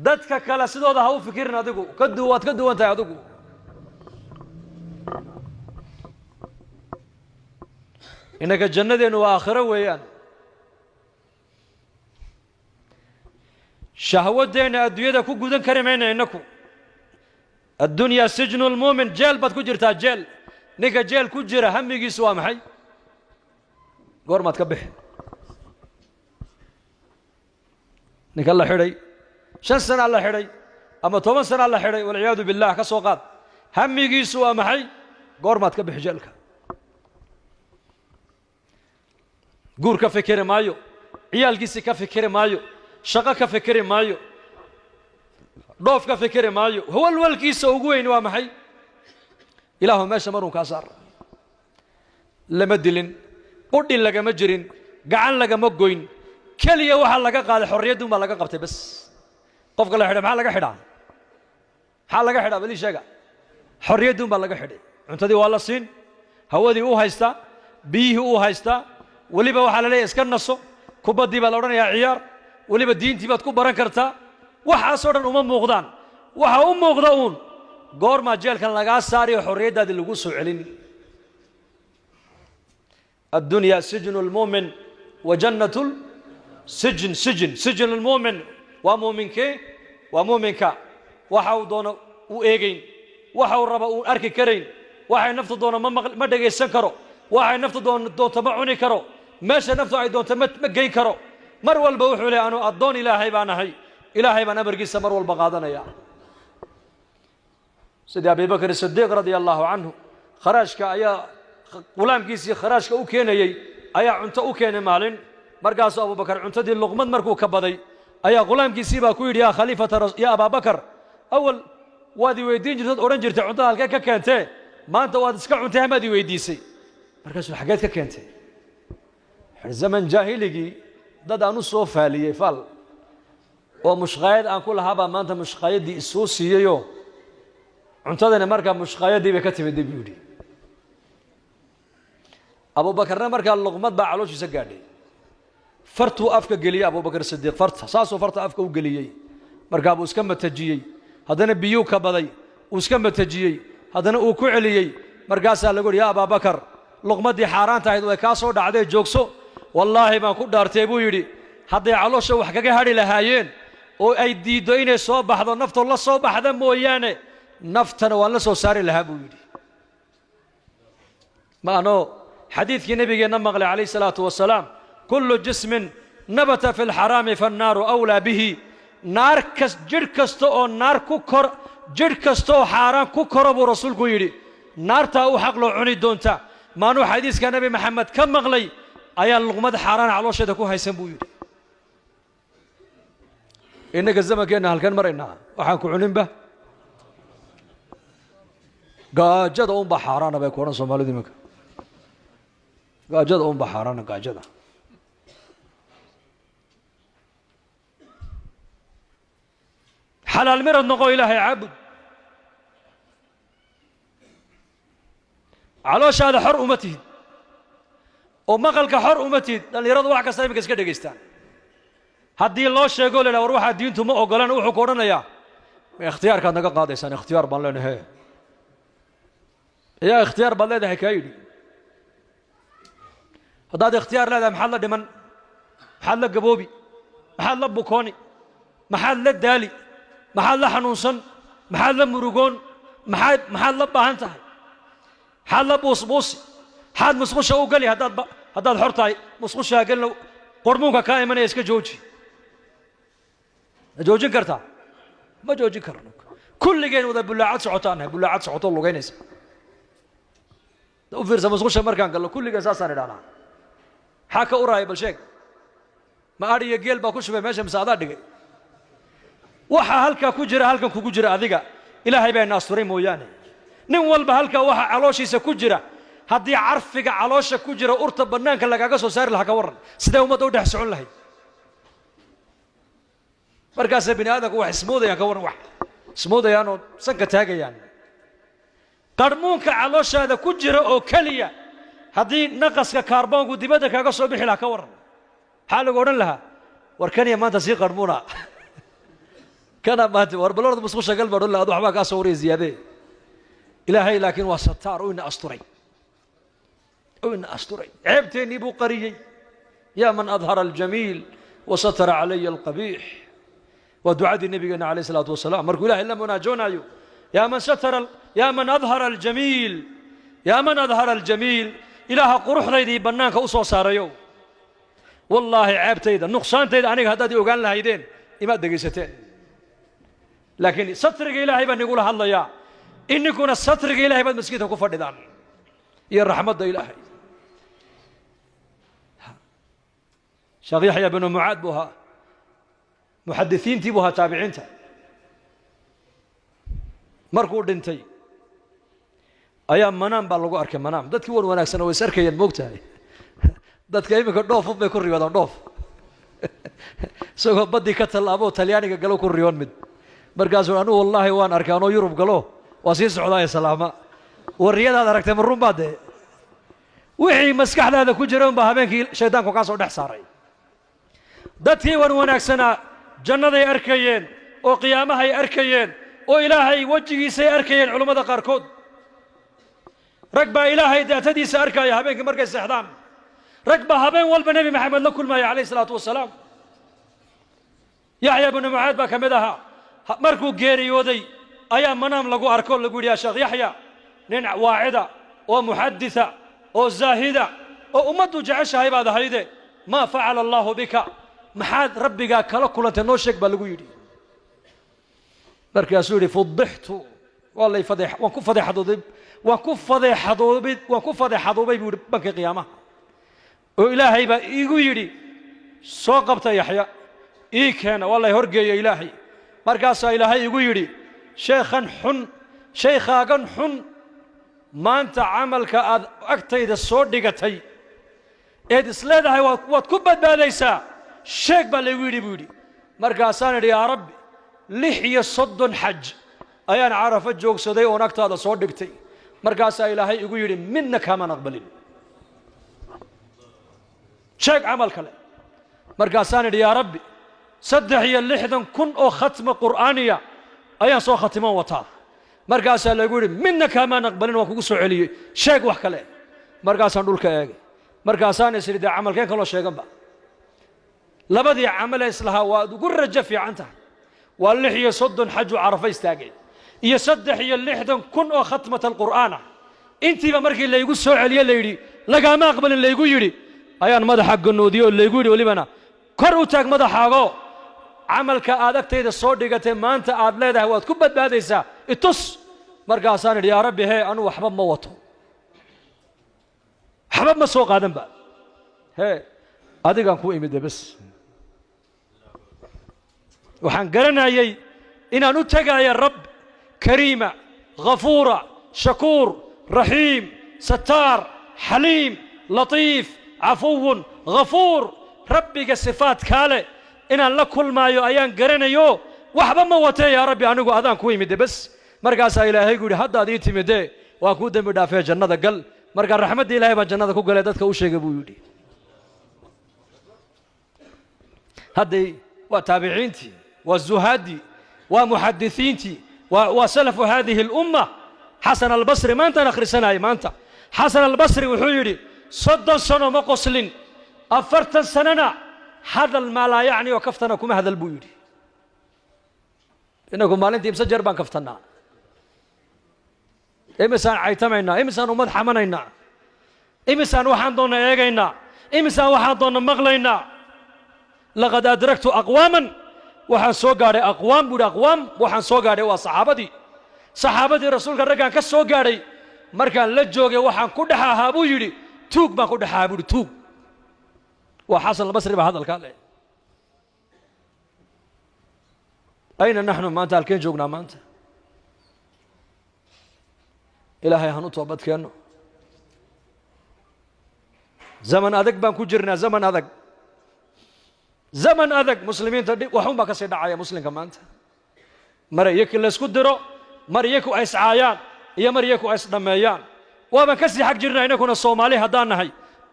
dadka kale sidooda ha u fikirin, adigu waad ka duwan tahay adigu. Innaka jannadeennu waa aakhiro weeyaan. Shahwadeenna adduunyada ku gudan kari mayna innaku. Addunyaa sijnu lmuumin, jeel baad ku jirtaa, jeel. Ninka jeel ku jira hamigiisu waa maxay? Goormaad ka bixi? Ninka la xidhay 5 sanaa la xidhay ama 10 sanaa la xidhay, walciyaadu billah, ka soo qaad, hamigiisu waa maxay? Goormaad ka bixi jeelka? Guur ka fikiri maayo, ciyaalkiisii ka fikiri maayo, shaqo ka fikiri maayo, dhoof ka fikiri maayo. Walwalkiisa ugu weyn waa maxay? Ilaahu meesha marun kaa saar. Lama dilin, qudhi lagama jirin, gacan lagama goyn, keliya waxaa laga qaaday xorriyadduun baa laga qabtay bas. Qofka la xidhay maxaa laga xidhaa? Maxaa laga xidhaa? Bal ii sheega. Xorriyadduun baa laga xidhay. Cuntadii waa la siin, hawadii uu haystaa, biyihii uu haystaa, weliba waxaa la leeyahy iska naso, kubaddii baa la odhanayaa ciyaar, weliba diintii baad ku baran kartaa. Waxaasoo dhan uma muuqdaan. Waxa u muuqda uun goormaa jeelkan lagaa saariyo xorriyaddaadii lagu soo celin. Addunyaa sijnu lmuumin wa jannatu sijn. Sijn, sijn lmuumin waa muuminkee? Waa muuminka waxa uu doono u eegayn, waxa uu raba uu arki karayn, waxay naftu doono ma dhegaysan karo, waxay naftu doonto ma cuni karo, meesha naftu ay doonto ma geyn karo. Mar walba wuxuu leey anuu addoon Ilaahay baan ahay, Ilaahay baan amarkiisa mar walba qaadanaya. Sidii Abibakr Sidiiq radia allahu canhu, kharaashka ayaa ghulaamkiisii kharaashka u keenayey ayaa cunto u keenay maalin. Markaasuu Abubakar cuntadii luqmad markuu ka baday ayaa ghulaamkiisii baa ku yidhi, yaa khaliifata, yaa Abaabakar, awal waad i weydiin jirtood odhan jirtay cuntada halkee ka keentee, maanta waad iska cuntay hamaad i weydiisay. Markaasuu xaggeed ka keentay? Zaman jaahiligii dad aan u soo faaliyey faal oo mushqaayad aan ku lahaabaa maanta mushqaayaddii isoo siiyeyoo Cuntadani markaa mushqaayadii bay ka timid buu yidhi. Abuubakarna markaa luqmad baa calooshiisa gaadhay. Fartuu afka geliyey Abubakar Sidiiq, farta saasuu farta afka u geliyey. Markaa buu iska matajiyey, haddana biyuu ka baday, uu iska matajiyey, haddana uu ku celiyey. Markaasaa lagu yidhi, yaa Abaabakar, luqmaddii xaaraanta ahayd way kaa soo dhacday, joogso. Wallaahi baan ku dhaartay buu yidhi, hadday caloosha wax kaga hadhi lahaayeen oo ay diiddo inay soo baxdo, naftoo la soo baxda mooyaane, naftana waan la soo saari lahaa buu yidhi. Ma anoo xadiidkii nabigeenna maqlay calayhi salaatu wasalaam, kullu jismin nabata fi lxaraami fannaaru awlaa bihi. Naar kas, jidh kasta oo naar ku kor, jidh kasta oo xaaraan ku koro buu rasuulku yidhi, naartaa u xaq loo cuni doonta. Maanuu xadiiska Nebi Maxamed ka maqlay ayaa luqmad xaaraan caloosheeda ku haysan buu yidhi. Innaka zamankeenna halkan maraynaa, waxaan ku cuninba gaajada unbaa xaaraana bay ku odhan Soomaalidu iminka. Gaajada unbaa xaaraana, gaajada. Xalaal mirad noqo, Ilaahay caabud, calooshaada xor uma tihid oo maqalka xor uma tihid. Dhallinyaradu wax kasta iminka iska dhegaystaan. Haddii loo sheego la yidhaha war waxaa diintu ma ogolan, wuxuu ku odhanayaa ma ikhtiyaarkaad naga qaadaysaan? Ikhtiyaar baan leenahay. Yaa ikhtiyaar baad leedahay kaa yidhi? Haddaad ikhtiyaar leedahay, maxaad la dhiman? Maxaad la gaboobi? Maxaad la bukooni? Maxaad la daali? Maxaad la xanuunsan? Maxaad la murugoon? Maxaad la baahan tahay? Maxaad la buusbuusi? Maxaad musqusha u geli? Haddaad xor tahay musqushaa gelina, qormuunka kaa imanaya iska jooji. Ma joojin kartaa? Ma joojin karno. Kulligeen wada bullaacad socotaan nahay, bullaacad socotoo lugaynaysa. U fiirsa musqusha markaan gallo, kulligeen saasaan idhahnaa. Maxaa ka uraaya? Bal sheeg. Ma adhi iyo geel baa ku shubay meesha mise adaa dhigay? Waxaa halkaa ku jira halkan kugu jira adiga Ilaahay baa ina asturay mooyaane. Nin walba halkaa waxa calooshiisa ku jira, haddii carfiga caloosha ku jira urta bannaanka lagaaga soo saari lahaa, ka warran sidee ummadda u dhex socon lahayd? Markaasay bini aadamku wax ismoodayaan, ka warran, wax ismoodayaan oo sanka taagayaan. Qarmuunka calooshaada ku jira oo keliya haddii naqaska kaarboonku dibadda kaaga soo bixi lahaa, ka warran maxaa lagu odhan lahaa? War kaniya maanta sii qarmuuna kana maanta, war balorda musqusha gal baa odhan lahaa, ad waxbaa kaa soo waraya ziyaadee. Ilaahay laakiin waa sataar, uu ina asturay, uu ina asturay, ceebteennii buu qariyey. Yaa man adhara aljamiil wa satara calaya alqabiix, waa ducadii nabigeenna calayh isalaatu wasalaam markuu ilahay la munaajoonaayo. Yaa man satara, yaa man adhara aljamiil, yaa man adhara aljamiil, Ilaaha quruxdaydii bannaanka u soo saarayow, wallaahi ceebtayda, nuqsaantayda aniga haddaad i ogaan lahaydeen imaad dhegaysateen, laakiin satriga Ilaahay baan igula hadlayaa. Ininkuna satriga Ilahay baad maskiidka ku fadhidaan iyo raxmadda Ilaahay. Sheekh Yaxya binu Mucaad buu ahaa, muxadisiintii buu ahaa taabiciinta. Markuu dhintay ayaa manaam baa lagu arkay. Manaam dadkii wan wanaagsana way is arkayeen, moogtahay. Dadka iminka dhoof un bay ku riyoodaan, dhoof isagoo baddii ka tallaaboo Talyaaniga galo ku riyoon mid. Markaasuu anugu wallaahi waan arkay anoo Yurub galo, waa sii socdaaye salaama. Warriyadaad aragtay ma run baa dee? Wixii maskaxdaada ku jira unbaa habeenkii shaydaanku kaa soo dhex saaray. Dadkii wan wanaagsanaa jannaday arkayeen oo qiyaamahay arkayeen oo Ilaahay wejigiisay arkayeen. Culummada qaarkood, rag baa Ilaahay daatadiisa arkaya habeenkii markay seexdaan. Rag baa habeen walba Nebi Maxamed la kulmaya calayh isalaatu wasalaam. Yaxya binu Mucaad baa ka mid ahaa. Markuu geeriyooday ayaa manaam lagu arko, lagu yidhi, yaa Sheekh Yaxya, nin waacida oo muxaditha oo zaahida oo ummaddu jeceshahay baad ahayde, maa facala allaahu bika? Maxaad rabbigaa kala kulantay? Noo sheeg baa lagu yidhi. Markaasuu yidhi, fudixtu, waa lay fadeex, waan ku fadeexadoobay, waan ku fadeexadoobay, waan ku fadeexadoobay buu yidhi bankii qiyaamaha, oo Ilaahay baa iigu yidhi, soo qabta Yaxya, ii keena. Waa lay horgeeya Ilaahay. Markaasaa Ilaahay igu yidhi, sheekhan xun, shaykhaagan xun, maanta camalka aad agtayda soo dhigatay eed isleedahay waad ku badbaadaysaa sheeg baa laygu yidhi buu yidhi. Markaasaan idhi, yaa Rabbi, 36 xaj Ayaan Carafo joogsaday oon agtaada soo dhigtay. Markaasaa Ilaahay igu yidhi, midna kaamaan aqbalin, sheeg camal kale. Markaasaan idhi, yaa Rabbi, 63,000 oo khatma qur'aaniya ayaan soo khatiman wataa. Markaasaa lagu yidhi, midna kaamaan aqbalin, waan kugu soo celiyey, sheeg wax kale. Markaasaan dhulka eegay, markaasaan is idhi, dee camalkeen kaloo sheeganba? Labadii camalee islahaa waad ugu rajo fiican tahay waa 36 xaju Carafa istaageen iyo 63,000 oo khatmat alqur'aan ah. Intiiba markii laygu soo celiye, la yidhi lagaama aqbalin laygu yidhi, ayaan madaxa ganoodiyey oo laygu yidhi, welibana kor u taag madaxaago, camalka aad agtayda soo dhigatay maanta aad leedahay waad ku badbaadaysaa itus. Markaasaan idhi, yaa Rabbi, hee, anu waxba ma wato, waxba ma soo qaadanba, hee, adigaan ku imide bes. Waxaan garanayay inaan u tegaya Rabb kariima, ghafuura, shakuur, raxiim, sataar, xaliim, latiif, cafuwun ghafuur, Rabbiga sifaadkaa leh inaan la kulmaayo ayaan garanayo. Waxba ma watee, yaa Rabbi, anigu adaan ku imide bes. Markaasaa Ilaahay gu yidhi, haddaad ii timidee waan kuu dembi dhaafee, jannada gal. Markaa raxmadda Ilahay baan jannada ku galay dadka u sheegay, buu yidhi. Hadday waa taabiciintii, waa zuhaaddii, waa muxadisiintii, waa salafu haadihi alumma. Xasan Albasri maantaan akhrisanayay maanta. Xasan Albasri wuxuu yidhi, 30 sano ma qoslin, 40 sanona hadal maa laa yacni oo kaftana kuma hadal, buu yidhi. Inagu maalintii imse jeer baan kaftannaa? Imisaan caytamaynaa? Imisaan ummad xamanaynaa? Imisaan waxaan doonna eegaynaa? Imisaan waxaan doonna maqlaynaa? Laqad adraktu aqwaaman, waxaan soo gaadhay aqwaam, buu yidhi. Aqwaam waxaan soo gaadhay waa saxaabadii, saxaabadii Rasuulka raggaan ka soo gaadhay. Markaan la joogay waxaan ku dhex ahaa, buu yidhi, tuug baan ku dhex ahaa, buu yidhi, tuug. Waa Xasan Albasri baa hadalkaa leh. Ayna naxnu maanta? Halkeen joognaa maanta? Ilaahay han u toobad keenno. Zaman adag baan ku jirnaa, zaman adag, zaman adag. Muslimiinta waxun baa ka sii dhacaya muslimka maanta. Mar iyaki laysku diro, mar iyaku ay iscaayaan iyo mar iyaku ay isdhammeeyaan. Waabaan ka sii xag jirnaa inakuna Soomaali haddaan nahay.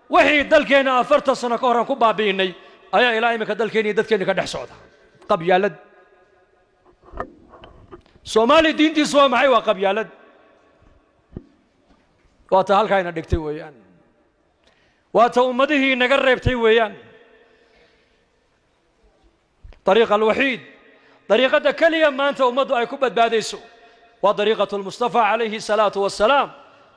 Wixii dalkeenna 40 sano ka horaan ku baabi'inay ayaa ilaa iminka dalkeenna iyo dadkeenna ka dhex socda. Qabyaalad. Soomaali diintiisu waa maxay? Waa qabyaalad. Waa ta halkaa ina dhigtay weeyaan, waa ta ummadihii inaga reebtay weeyaan. Dariiqa alwaxiid, dariiqadda keliya maanta ummaddu ay ku badbaadayso waa dariiqatu lmustafa calayhi الsalaatu wassalaam,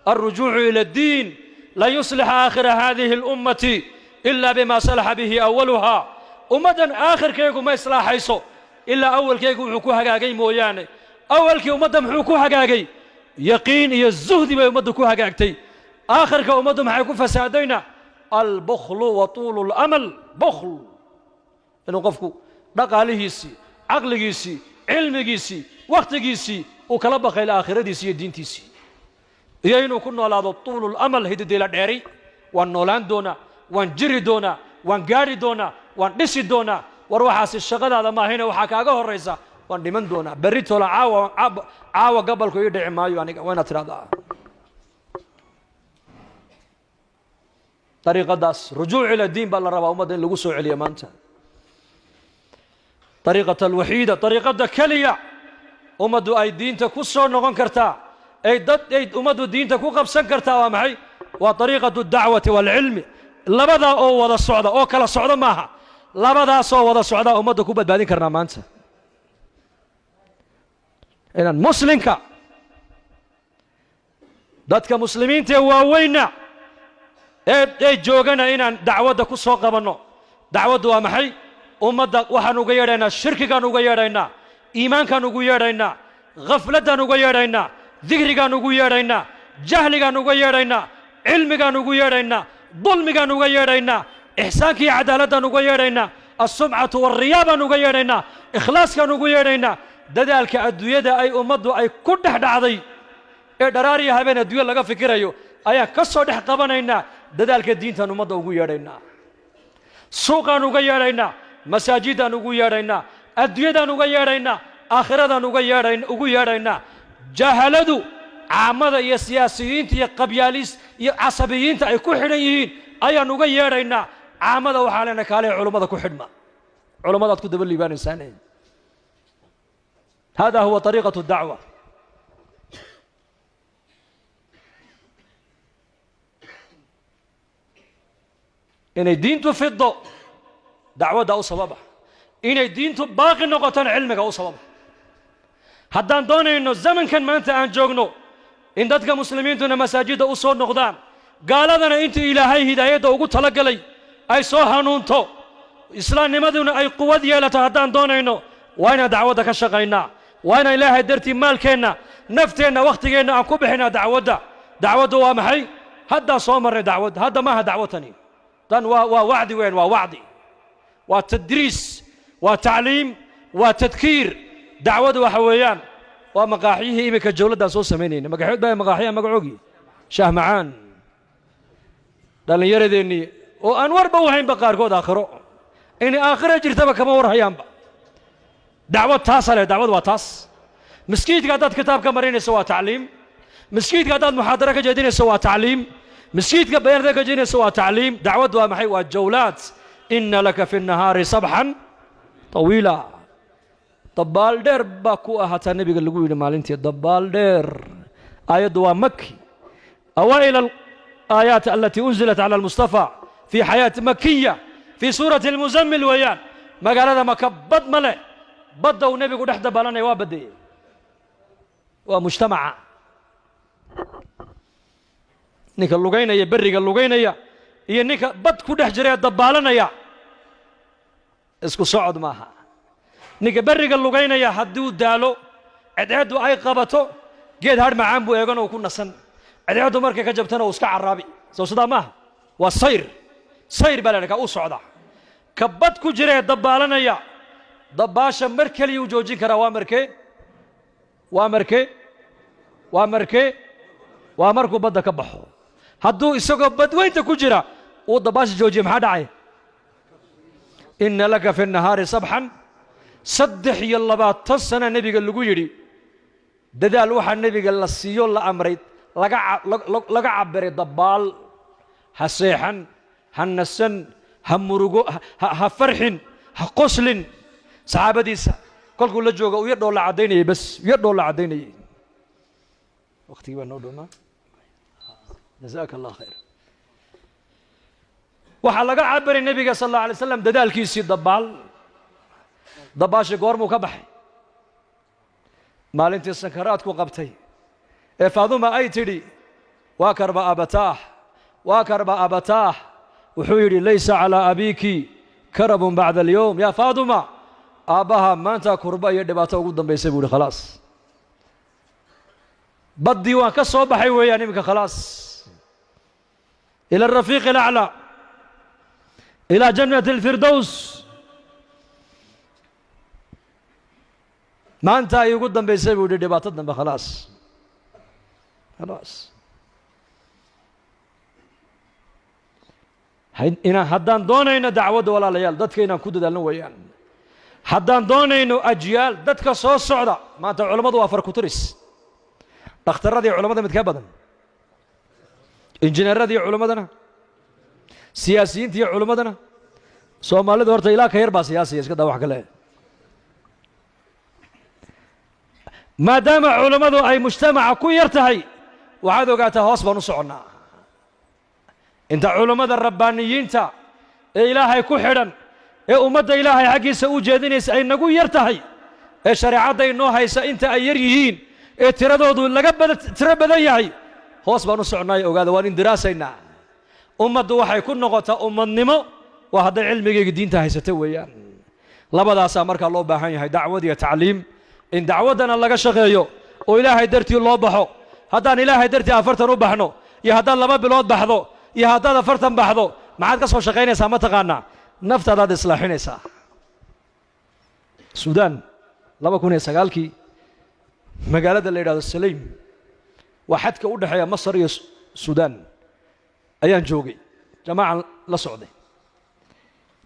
alrujuucu ila addiin. Lan yuslixa aakhira hadihi اlummati ila bima salaxa bihi awaluha. Ummaddan aakhirkeegu ma islaaxayso ilaa awalkeegu wuxuu ku hagaagay mooyaane. Awalkii ummadda muxuu ku hagaagay? Yaqiin iyo zuhdi bay ummaddu ku hagaagtay. Aakhirka ummaddu maxay ku fasaadayna? Albukhlu wa tuulu اlamal. Bukhl, inuu qofku dhaqaalihiisii, caqligiisii, cilmigiisii, wakhtigiisii uu kala bakayla aakhiradiisii iyo diintiisii, iyo inuu ku noolaado tuulu lamal, hididiila dheeri. Waan noolaan doonaa, waan jiri doonaa, waan gaadhi doonaa, waan dhisi doonaa. War waxaasi shaqadaada maahayne, waxaa kaaga horraysa waan dhiman doonaa berri tola, caawa, caawa gabalku ii dhici maayo aniga. Waa inaad tidhahdaa dariiqadaas rujuuc ila diin baa la rabaa ummadda in lagu soo celiyo maanta. Dariiqata alwaxiida, dariiqadda keliya ummaddu ay diinta ku soo noqon kartaa, ay dad ay ummaddu diinta ku qabsan kartaa waa maxay? Waa dariiqatu dacwati waalcilmi. Labadaa oo wada socda, oo kala socda maaha, labadaasoo wada socdaa ummadda ku badbaadin karnaa maanta. Inaan muslimka, dadka muslimiinta ee waaweynna ee joogana inaan dacwadda ku soo qabanno. Dacwaddu waa maxay? Ummadda waxaan uga yeedhaynaa shirkigaan uga yeedhaynaa, iimaankaan ugu yeedhaynaa, khafladdaan uga yeedhaynaa, dikrigaan ugu yeedhaynaa, jahligaan uga yeedhaynaa, cilmigaan ugu yeedhaynaa, dulmigaan uga yeedhaynaa, ixsaanka iyo cadaaladdan uga yeedhaynaa, alsumcatu walriyaa baan uga yeedhaynaa, ikhlaaskaan ugu yeedhaynaa. Dadaalka adduunyada ay ummaddu ay ku dhex dhacday ee dharaariya habeen adduunya laga fikirayo ayaan ka soo dhex qabanaynaa. Dadaalka diintaan ummadda ugu yeedhaynaa, suuqaan uga yeedhaynaa, masaajidaan ugu yeedhaynaa, adduunyadaan uga yeedhaynaa, Aakhiradan uga yeedhayn, ugu yeedhaynaa. Jahaladu, caamada iyo siyaasiyiinta iyo qabyaalis iyo casabiyiinta ay ku xidhan yihiin ayaan uga yeedhaynaa. Caamada waxaa leenahay, kaalay culummada ku xidhma, culummadaad ku daba liibaanaysaan. Hada huwa طariiqaة الdacwa. Inay diintu fido dacwadda u sababa, inay diintu baaqi noqotona cilmiga u sababa. Haddaan doonayno zamankan maanta aan joogno in dadka muslimiintuna masaajidda u soo noqdaan, gaaladana intii Ilaahay hidaayadda ugu talagalay ay soo hanuunto, islaamnimaduna ay quwad yeelato, haddaan doonayno, waa inaan dacwadda ka shaqaynaa. Waa inaan Ilaahay dartii maalkeenna, nafteenna, wakhtigeenna aan ku bixinaa dacwadda. Dacwaddu waa maxay? Haddaan soo marnay dacwadda. Hadda maaha dacwatani, tan waa wacdi weyn, waa wacdi, waa tadriis, waa tacliim, waa tadkiir. Dacwadu waxa weeyaan waa maqaaxyihii iminka jawladdaan soo samaynayna. Magaxood baa maqaaxyaha magacoogii shaah macaan. Dhallinyaradeennii oo aan warba u haynba qaarkood aakhiro, inay aakhiro jirtaba kama war hayaanba. Dacwad taasa leh. Dacwad waa taas. Maskiidka haddaad kitaab ka marinayso waa tacliim. Maskiidka haddaad muxaadaro ka jeedinayso waa tacliim. Maskiidka bayaan haddaad ka jeedinayso waa tacliim. Dacwad waa maxay? Waa jawlaad. Ina laka fi الnahaari sabxan طawiila. Dabaal dheer baa ku ahaataa nebiga lagu yidhi maalintii, dabaal dheer. Aayaddu waa maki, awaa'il alaayaat alatii unzilat cala almustafa fi xayaati makiya, fii suurati almuzammil weeyaan. Magaalada Maka bad ma leh. Badda uu nebigu dhex dabaalanaya waa baddeeyey, waa mujtamaca. Ninka lugaynaya, berriga lugaynaya, iyo ninka bad ku dhex jira ee dabaalanaya isku socod maaha. Ninka berriga lugaynaya hadduu daalo, cadceeddu ay qabato, geed hadh macaan buu eegan oo ku nasan. Cadceeddu markay ka jabtana uu iska caraabi. Soo sidaa maaha? Waa sayr, sayr baa la ka u socda. Ka bad ku jira ee dabaalanaya, dabaasha mar keliya uu joojin karaa. Waa markee? Waa markee? Waa markee? Waa markuu badda ka baxo. Hadduu isagoo badweynta ku jira uu dabaasha joojiye, maxaa dhacay? Ina laka fi nahaari sabxan. 23 sana nebiga lagu yidhi dadaal. Waxaa nebiga la siiyo, la amray, laga cabiray dabaal. Ha seexan, ha nasan, ha murugo, ha farxin, ha qoslin. Saxaabadiisa kolkuu la jooga u yar dhoolla caddaynayay, bas u yar dhoolla caddaynayay. Waqtigii baa noo dhoomaa. Jazaaka Allah khayr. Waxaa laga cabiray nebiga sal alla alay slam dadaalkiisii dabaal. Dabaashii goormuu ka baxay? Maalintii sankaraadku qabtay ee Faaduma ay tidhi: "Waa karba abataah, waa karba abataah." Wuxuu yidhi: "Laysa calaa abiiki karabun bacda alyowm yaa Faaduma." Aabbaha maanta kurba iyo dhibaato ugu dambaysay, buu yihi. Khalaas, baddii waan ka soo baxay weeyaan iminka. Khalaas, ila arafiiqi alaclaa, ilaa jannati alfirdows. Maanta ay ugu dambaysay, buu yihi, dhibaato dambe. Khalaas, khalaas. Inaan haddaan doonayno dacwadda, walaalayaal, dadka inaan ku dadaalno weeyaan. Haddaan doonayno ajyaal dadka soo socda, maanta culammadu waa farkuturis. Dhakhtarradii culammada mid ka badan, injineeradii culammadana, siyaasiyiintii culammadana. Soomaalidu horta ilaa ka yar baa siyaasiya, iska daa wax kale. Maadaama culammadu ay mujtamaca ku yar tahay, waxaad ogaataa hoos baan u soconnaa. Inta culammada rabbaaniyiinta ee Ilaahay ku xidhan ee ummadda Ilaahay xaggiisa u jeedinaysa ay nagu yar tahay, ee shareecadda inoo haysa inta ay yar yihiin, ee tiradoodu laga bada tiro badan yahay, hoos baan u soconnaayo. Ogaada, waan indiraasaynaa. Ummaddu waxay ku noqotaa ummadnimo waa hadday cilmigayga diinta haysata weeyaan. Labadaasaa markaa loo baahan yahay, dacwad iyo tacliim. In dacwaddana laga shaqeeyo oo Ilaahay dartii loo baxo. Haddaan Ilaahay dartii 40 u baxno, iyo haddaad 2 bilood baxdo, iyo haddaad 40 baxdo, maxaad ka soo shaqaynaysaa? Ma taqaanaa? Naftaadaad islaaxinaysaa. Suudaan 2009-kii, magaalada la yidhahdo Saleym, waa xadka u dhexeeya Masar iyo Suudaan, ayaan joogay. Jamaacan la socday,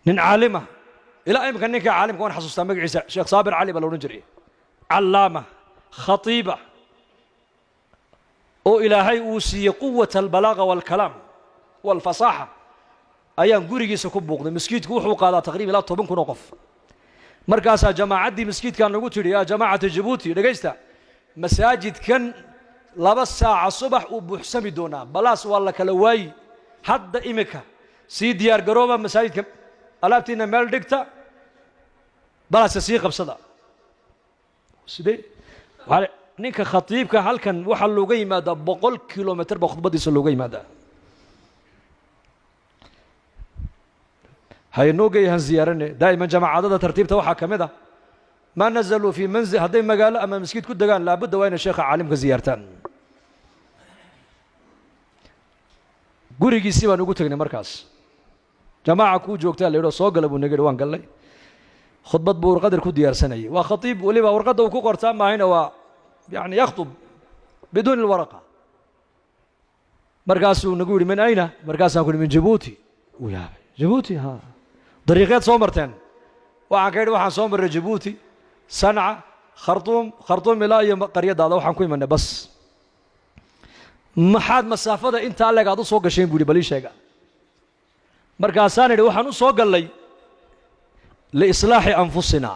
nin caalima. Ilaa imika ninka caalimka waan xasuustaa magaciisa, Sheekh Saabir Cali baa la odhan jiray. Callaama khatiiba oo Ilaahay uu siiyey quwata albalaaga waalkalaam waalfasaaxa ayaan gurigiisa ku buuqday. Maskiidku wuxuu qaadaa taqriiban ilaa 10,000 oo qof. Markaasaa jamaacaddii maskiidkaa nagu tidhi, yaa jamaacata Jabuuti, dhegaysta, masaajidkan 2 saaca subax uu buuxsami doonaa, balaas waa la kala waayi. Hadda iminka sii diyaar garooba, masaajidka alaabtiina meel dhigta, balaase sii qabsada. Sidee ninka khatiibka halkan waxaa looga yimaadaa 100 kilomitr baa khudbaddiisa looga yimaadaa. Haynoo geeyahan ziyaarane. Daa'iman jamaacadada tartiibta waxaa ka mid ah maa nazaluu fii manzil, hadday magaalo ama maskiid ku degaan laabudda waa inay sheekha caalimka ziyaartaan. Gurigiisii baan ugu tegnay. Markaas jamaaca kuu joogtaa la yidhi, soo gala buu naga yidhi. Waan gallay. Khudbad buu warqadar ku diyaarsanayay. Waa khatiib, weliba warqadda uu ku qortaa maahayna, waa yani yakhtub biduuni alwaraqa. Markaasuu nagu yidhi, min ayna? Markaasaan ku yidhi, min Jabuuti. Uu yaabay. Jabuuti? Ha, dariiqeed soo marteen? Waxaan ka yidhi, waxaan soo marray Jabuuti, Sanca, Khartuum, Khartuum ilaa iyo qaryadaada waxaan ku imanay bas. Maxaad masaafada intaa leeg aad u soo gasheen, buu yidhi, bal ii sheega. Markaasaan idhi, waxaan u soo gallay liislaaxi anfusina.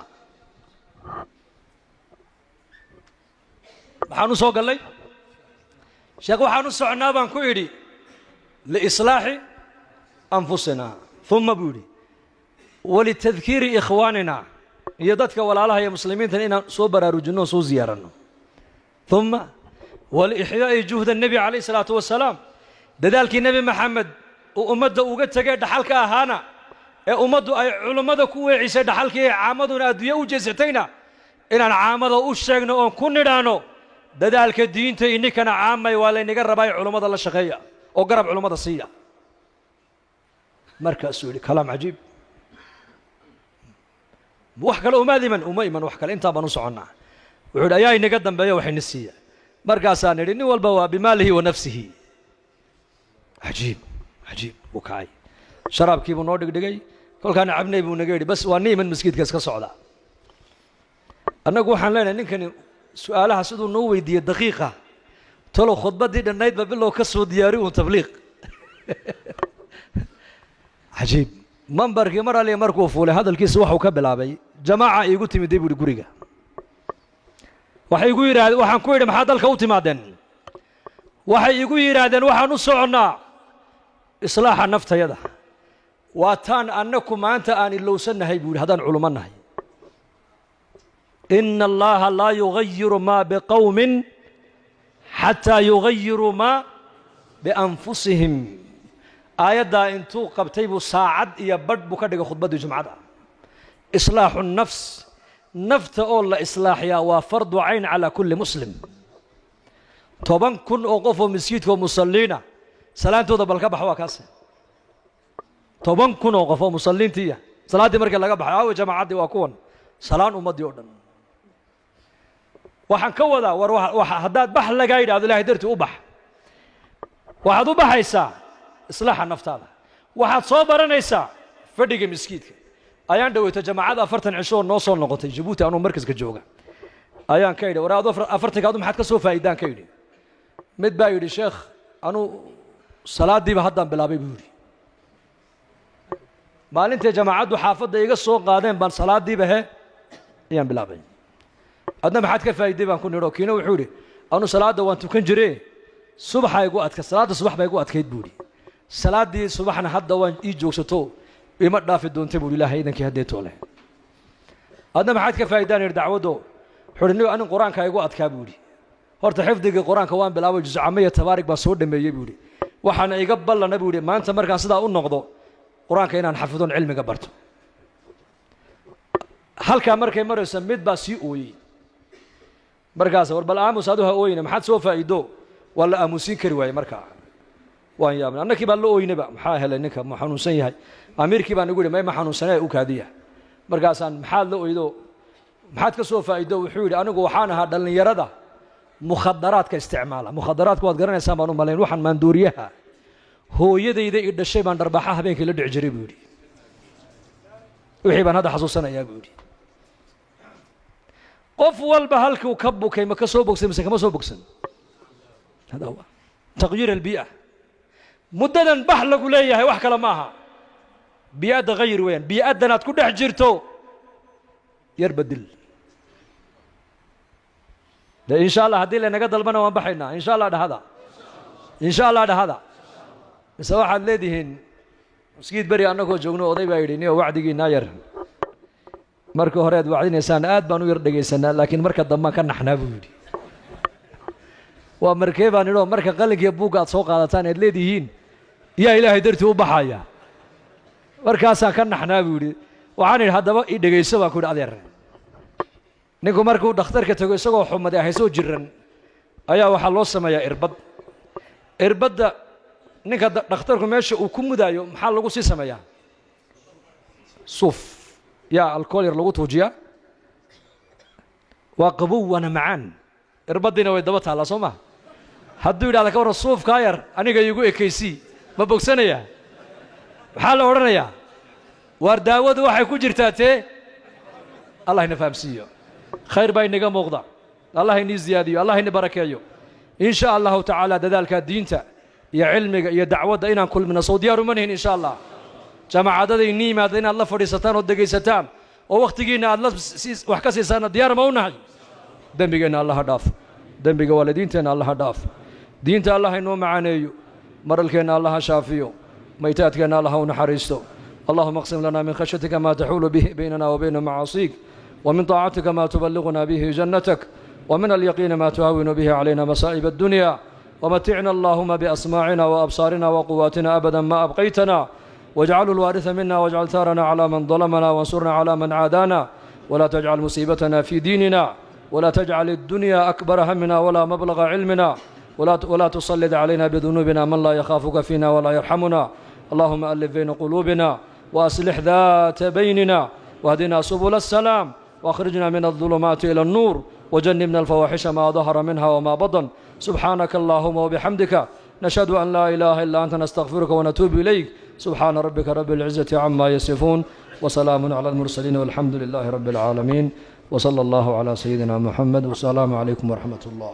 Maxaan u soo gallay, sheekh? Waxaan u socnaa baan ku idhi liislaaxi anfusina, uma buu yidhi walitadkiiri ikhwaanina, iyo dadka walaalaha iyo muslimiintan inaan soo baraarujinno o soo ziyaaranno, uma walixyaa'i juhda nebi calayh isalaatu wasalaam, dadaalkii Nebi Maxamed uu ummadda uga tegay dhaxalka ahaana ee ummaddu ay culummada ku weecisay dhaxalkii ee caamaduna adduunye u jeesatayna inaan caamada u sheegno oon ku nidhaano dadaalka diinta ininkana caamay waa laynaga rabaa, culummada la shaqeeya oo garab culummada siiya. Markaasuu yidhi, kalaam cajiib, wax kale umaad iman? Uma iman wax kale, intaa baan u soconnaa. Wuxuu yidhi, ayaa inaga dambeeya waxayna siiya? Markaasaa nidhi, nin walba waa bimaalihi wa nafsihi. Cajiib, cajiib. Buu kacay, sharaabkii buu noo dhigdhigay. Kolkaana cabnay buu naga yidhi, bas waa ni iman maskiidka iska socda. Annagu waxaan leenahay, ninkani su-aalaha siduu noo weydiiyey daqiiqa, talow khudbaddii dhannaydba bilow ka soo diyaari uun tabliiq. Cajiib. Mambarkii mar aliya markuu fuulay, hadalkiisa waxuu ka bilaabay, jamaaca iigu timiday, buu yidhi, guriga. Waxay igu yidhahdeen, waxaan ku yidhi, maxaa dalka u timaadeen? Waxay igu yidhaahdeen, waxaan u soconnaa islaaxa naftayada. Waa taan annaku maanta aan ilowsannahay, buu yidhi, haddaan culummo nahay. Ina allaha laa yugayiru maa biqowmin xataa yugayiruu maa bianfusihim. Aayaddaa intuu qabtay buu saacad iyo badh buu ka dhigay khudbaddii jumcada. Islaaxu nafs, nafta oo la islaaxiyaa waa fardu cayn calaa kulli muslim. 10,000 oo qof oo masjidka oo musalliina salaantooda bal ka bax, waa kaase. 10,000 oo qof oo musalliintiiya salaaddii markii laga baxay, aawe jamaacaddii? Waa kuwan salaan ummaddii oo dhan. Waxaan ka wadaa, war haddaad bax lagaa yidhahdo, Ilahay dartii u bax. Waxaad u baxaysaa islaaxa naftaada, waxaad soo baranaysaa fadhiga miskiidka. Ayaan dhaweyta jamaacada 40 cisho oo noo soo noqotay Jabuuti, anuu markaska jooga ayaan ka idhi, war adu 40-ka adu maxaad ka soo faa'iidaan? Ka idhi. Mid baa yidhi, sheekh, anuu salaaddiiba haddaan bilaabay, buu yidhi. Maalintay jamaacaddu xaafadda iga soo qaadeen baan salaaddiiba he ayaan bilaabay. Adna maxaad ka faa'iiday, baan ku nidho. Kiina wuxuu yidhi, anuu salaadda waan tukan jire, subaxa igu adka, salaadda subax baa igu adkayd, buu yidhi. Salaaddii subaxna hadda waan ii joogsato, ima dhaafi doonta, buu Ilahay idankii haddee toole. Adna maxaad ka faa'iidaan, yidhi, dacwaddo? Wuxuu yidhi, anin qur-aanka igu adkaa, buu yidhi. Horta xifdigii qur-aanka waan bilaabay, juscamo iyo tabaarig baan soo dhameeyey, buu yidhi. Waxaana iga ballana, buu yidhi, maanta markaan sidaa u noqdo qur-aanka inaan xafidon, cilmiga barto. Halkaa markay marayso mid baa sii ooyey. Markaas, war bal aamus, adu ha ooyina, maxaad soo faa'iido? Waa la aamusiin kari waayey. Markaa waan yaabnay, annakii baan la ooynaba, maxaa helay ninka? Ma xanuunsan yahay? Amiirkii baan igu yidhi, may, ma xanuunsanee, u kaadiya. Markaasaan, maxaad la oydo, maxaad ka soo faa'iido? Wuxuu yidhi, anigu waxaan ahaa dhallinyarada mukhadaraadka isticmaala. Mukhadaraadka waad garanaysaan baan u malayn, waxaan maandooriyaha. Hooyadayda i dhashay baan dharbaaxa habeenkii la dhici jiray, buu yidhi. Wixii baan hadda xasuusanayaa, buu yidhi. Qof walba halkuu ka bukay ma ka soo bogsay mise kama soo bogsan? Hada huwa taqyiir albii'a. Muddadan bax lagu leeyahay wax kale ma aha, bii'adda hayir weeyaan. Bii'addan aad ku dhex jirto yar bedel de. Insha Allah, haddii laynaga dalbana waan baxaynaa, insha Allah. Dhahada insha Allah, dhahada. Mise waxaad leedihiin maskiid beri annagoo joogno, oday baa yidhi: "Niyo, wacdigiinaa yar marka hore aad wacdinaysaan aad baan u yar dhegaysanaa, laakiin marka dambaan ka naxnaa," buu yidhi. "Waa markee?" baan idho. "Marka qalinkiiyo buugga aad soo qaadataan aad leedihiin yaa Ilaahay dartii u baxaya, markaasaan ka naxnaa," buu yidhi. Waxaan idhi: "Haddaba i dhegayso," baan ku yidhi, "adeer. Ninku markuu dhakhtarka tago isagoo xumaday ahaysoo jiran ayaa waxaa loo sameeyaa irbad. Irbadda ninka dhakhtarku meesha uu ku mudaayo maxaa lagu sii sameeyaa? Suuf yaa alcohol yar lagu tuujiyaa. Waa qabow, waana macaan. Irbaddiina way daba taallaa, soo ma? Hadduu yidhahda ka warran suufkaa yar aniga iigu ekaysii, ma bogsanayaa? Maxaa la odhanayaa? Waar daawadu waxay ku jirtaa tee. Allah ina fahamsiiyo. Khayr baa inaga muuqda. Allah inii ziyaadiyo, Allah ini barakeeyo, in sha Allahu tacaala. Dadaalka diinta iyo cilmiga iyo dacwadda inaan kulmino sow diyaar uma nihin, insha Allah? Jaamacadada inii yimaada inaad la fadhiisataan oo dhegaysataan oo wakhtigiinna aad la wax ka siisaanna diyaar ma u nahay? Dembigeenna Allaha dhaaf, dembiga waalidiinteenna Allaha dhaaf, diinta Allah inoo macaaneeyo, maralkeenna Allaha shaafiyo, maytaadkeenna Allaha u naxariisto. اللهم اقسم لنا من خشيتك ما تحول به بيننا وبين معاصيك، ومن طاعتك ما تبلغنا به جنتك، ومن اليقين ما تهون به علينا مصائب الدنيا. ومتعنا اللهم بأسماعنا وأبصارنا وقواتنا أبدا ما أبقيتنا، واجعله الوارث منا، واجعل ثارنا على من ظلمنا، وانصرنا على من عادانا، ولا تجعل مصيبتنا في ديننا، ولا تجعل الدنيا أكبر همنا ولا مبلغ علمنا، ولا تسلط علينا بذنوبنا من لا يخافك فينا ولا يرحمنا. اللهم ألف بين قلوبنا وأصلح ذات بيننا، واهدنا سبل السلام، واخرجنا من الظلمات إلى النور، وجنبنا الفواحش ما ظهر منها وما بطن. سبحانك اللهم وبحمدك، نشهد أن لا إله إلا أنت، نستغفرك ونتوب إليك. سبحان ربك رب العزة عما يصفون، وسلام على المرسلين، والحمد لله رب العالمين، وصلى الله على سيدنا محمد، والسلام عليكم ورحمة الله.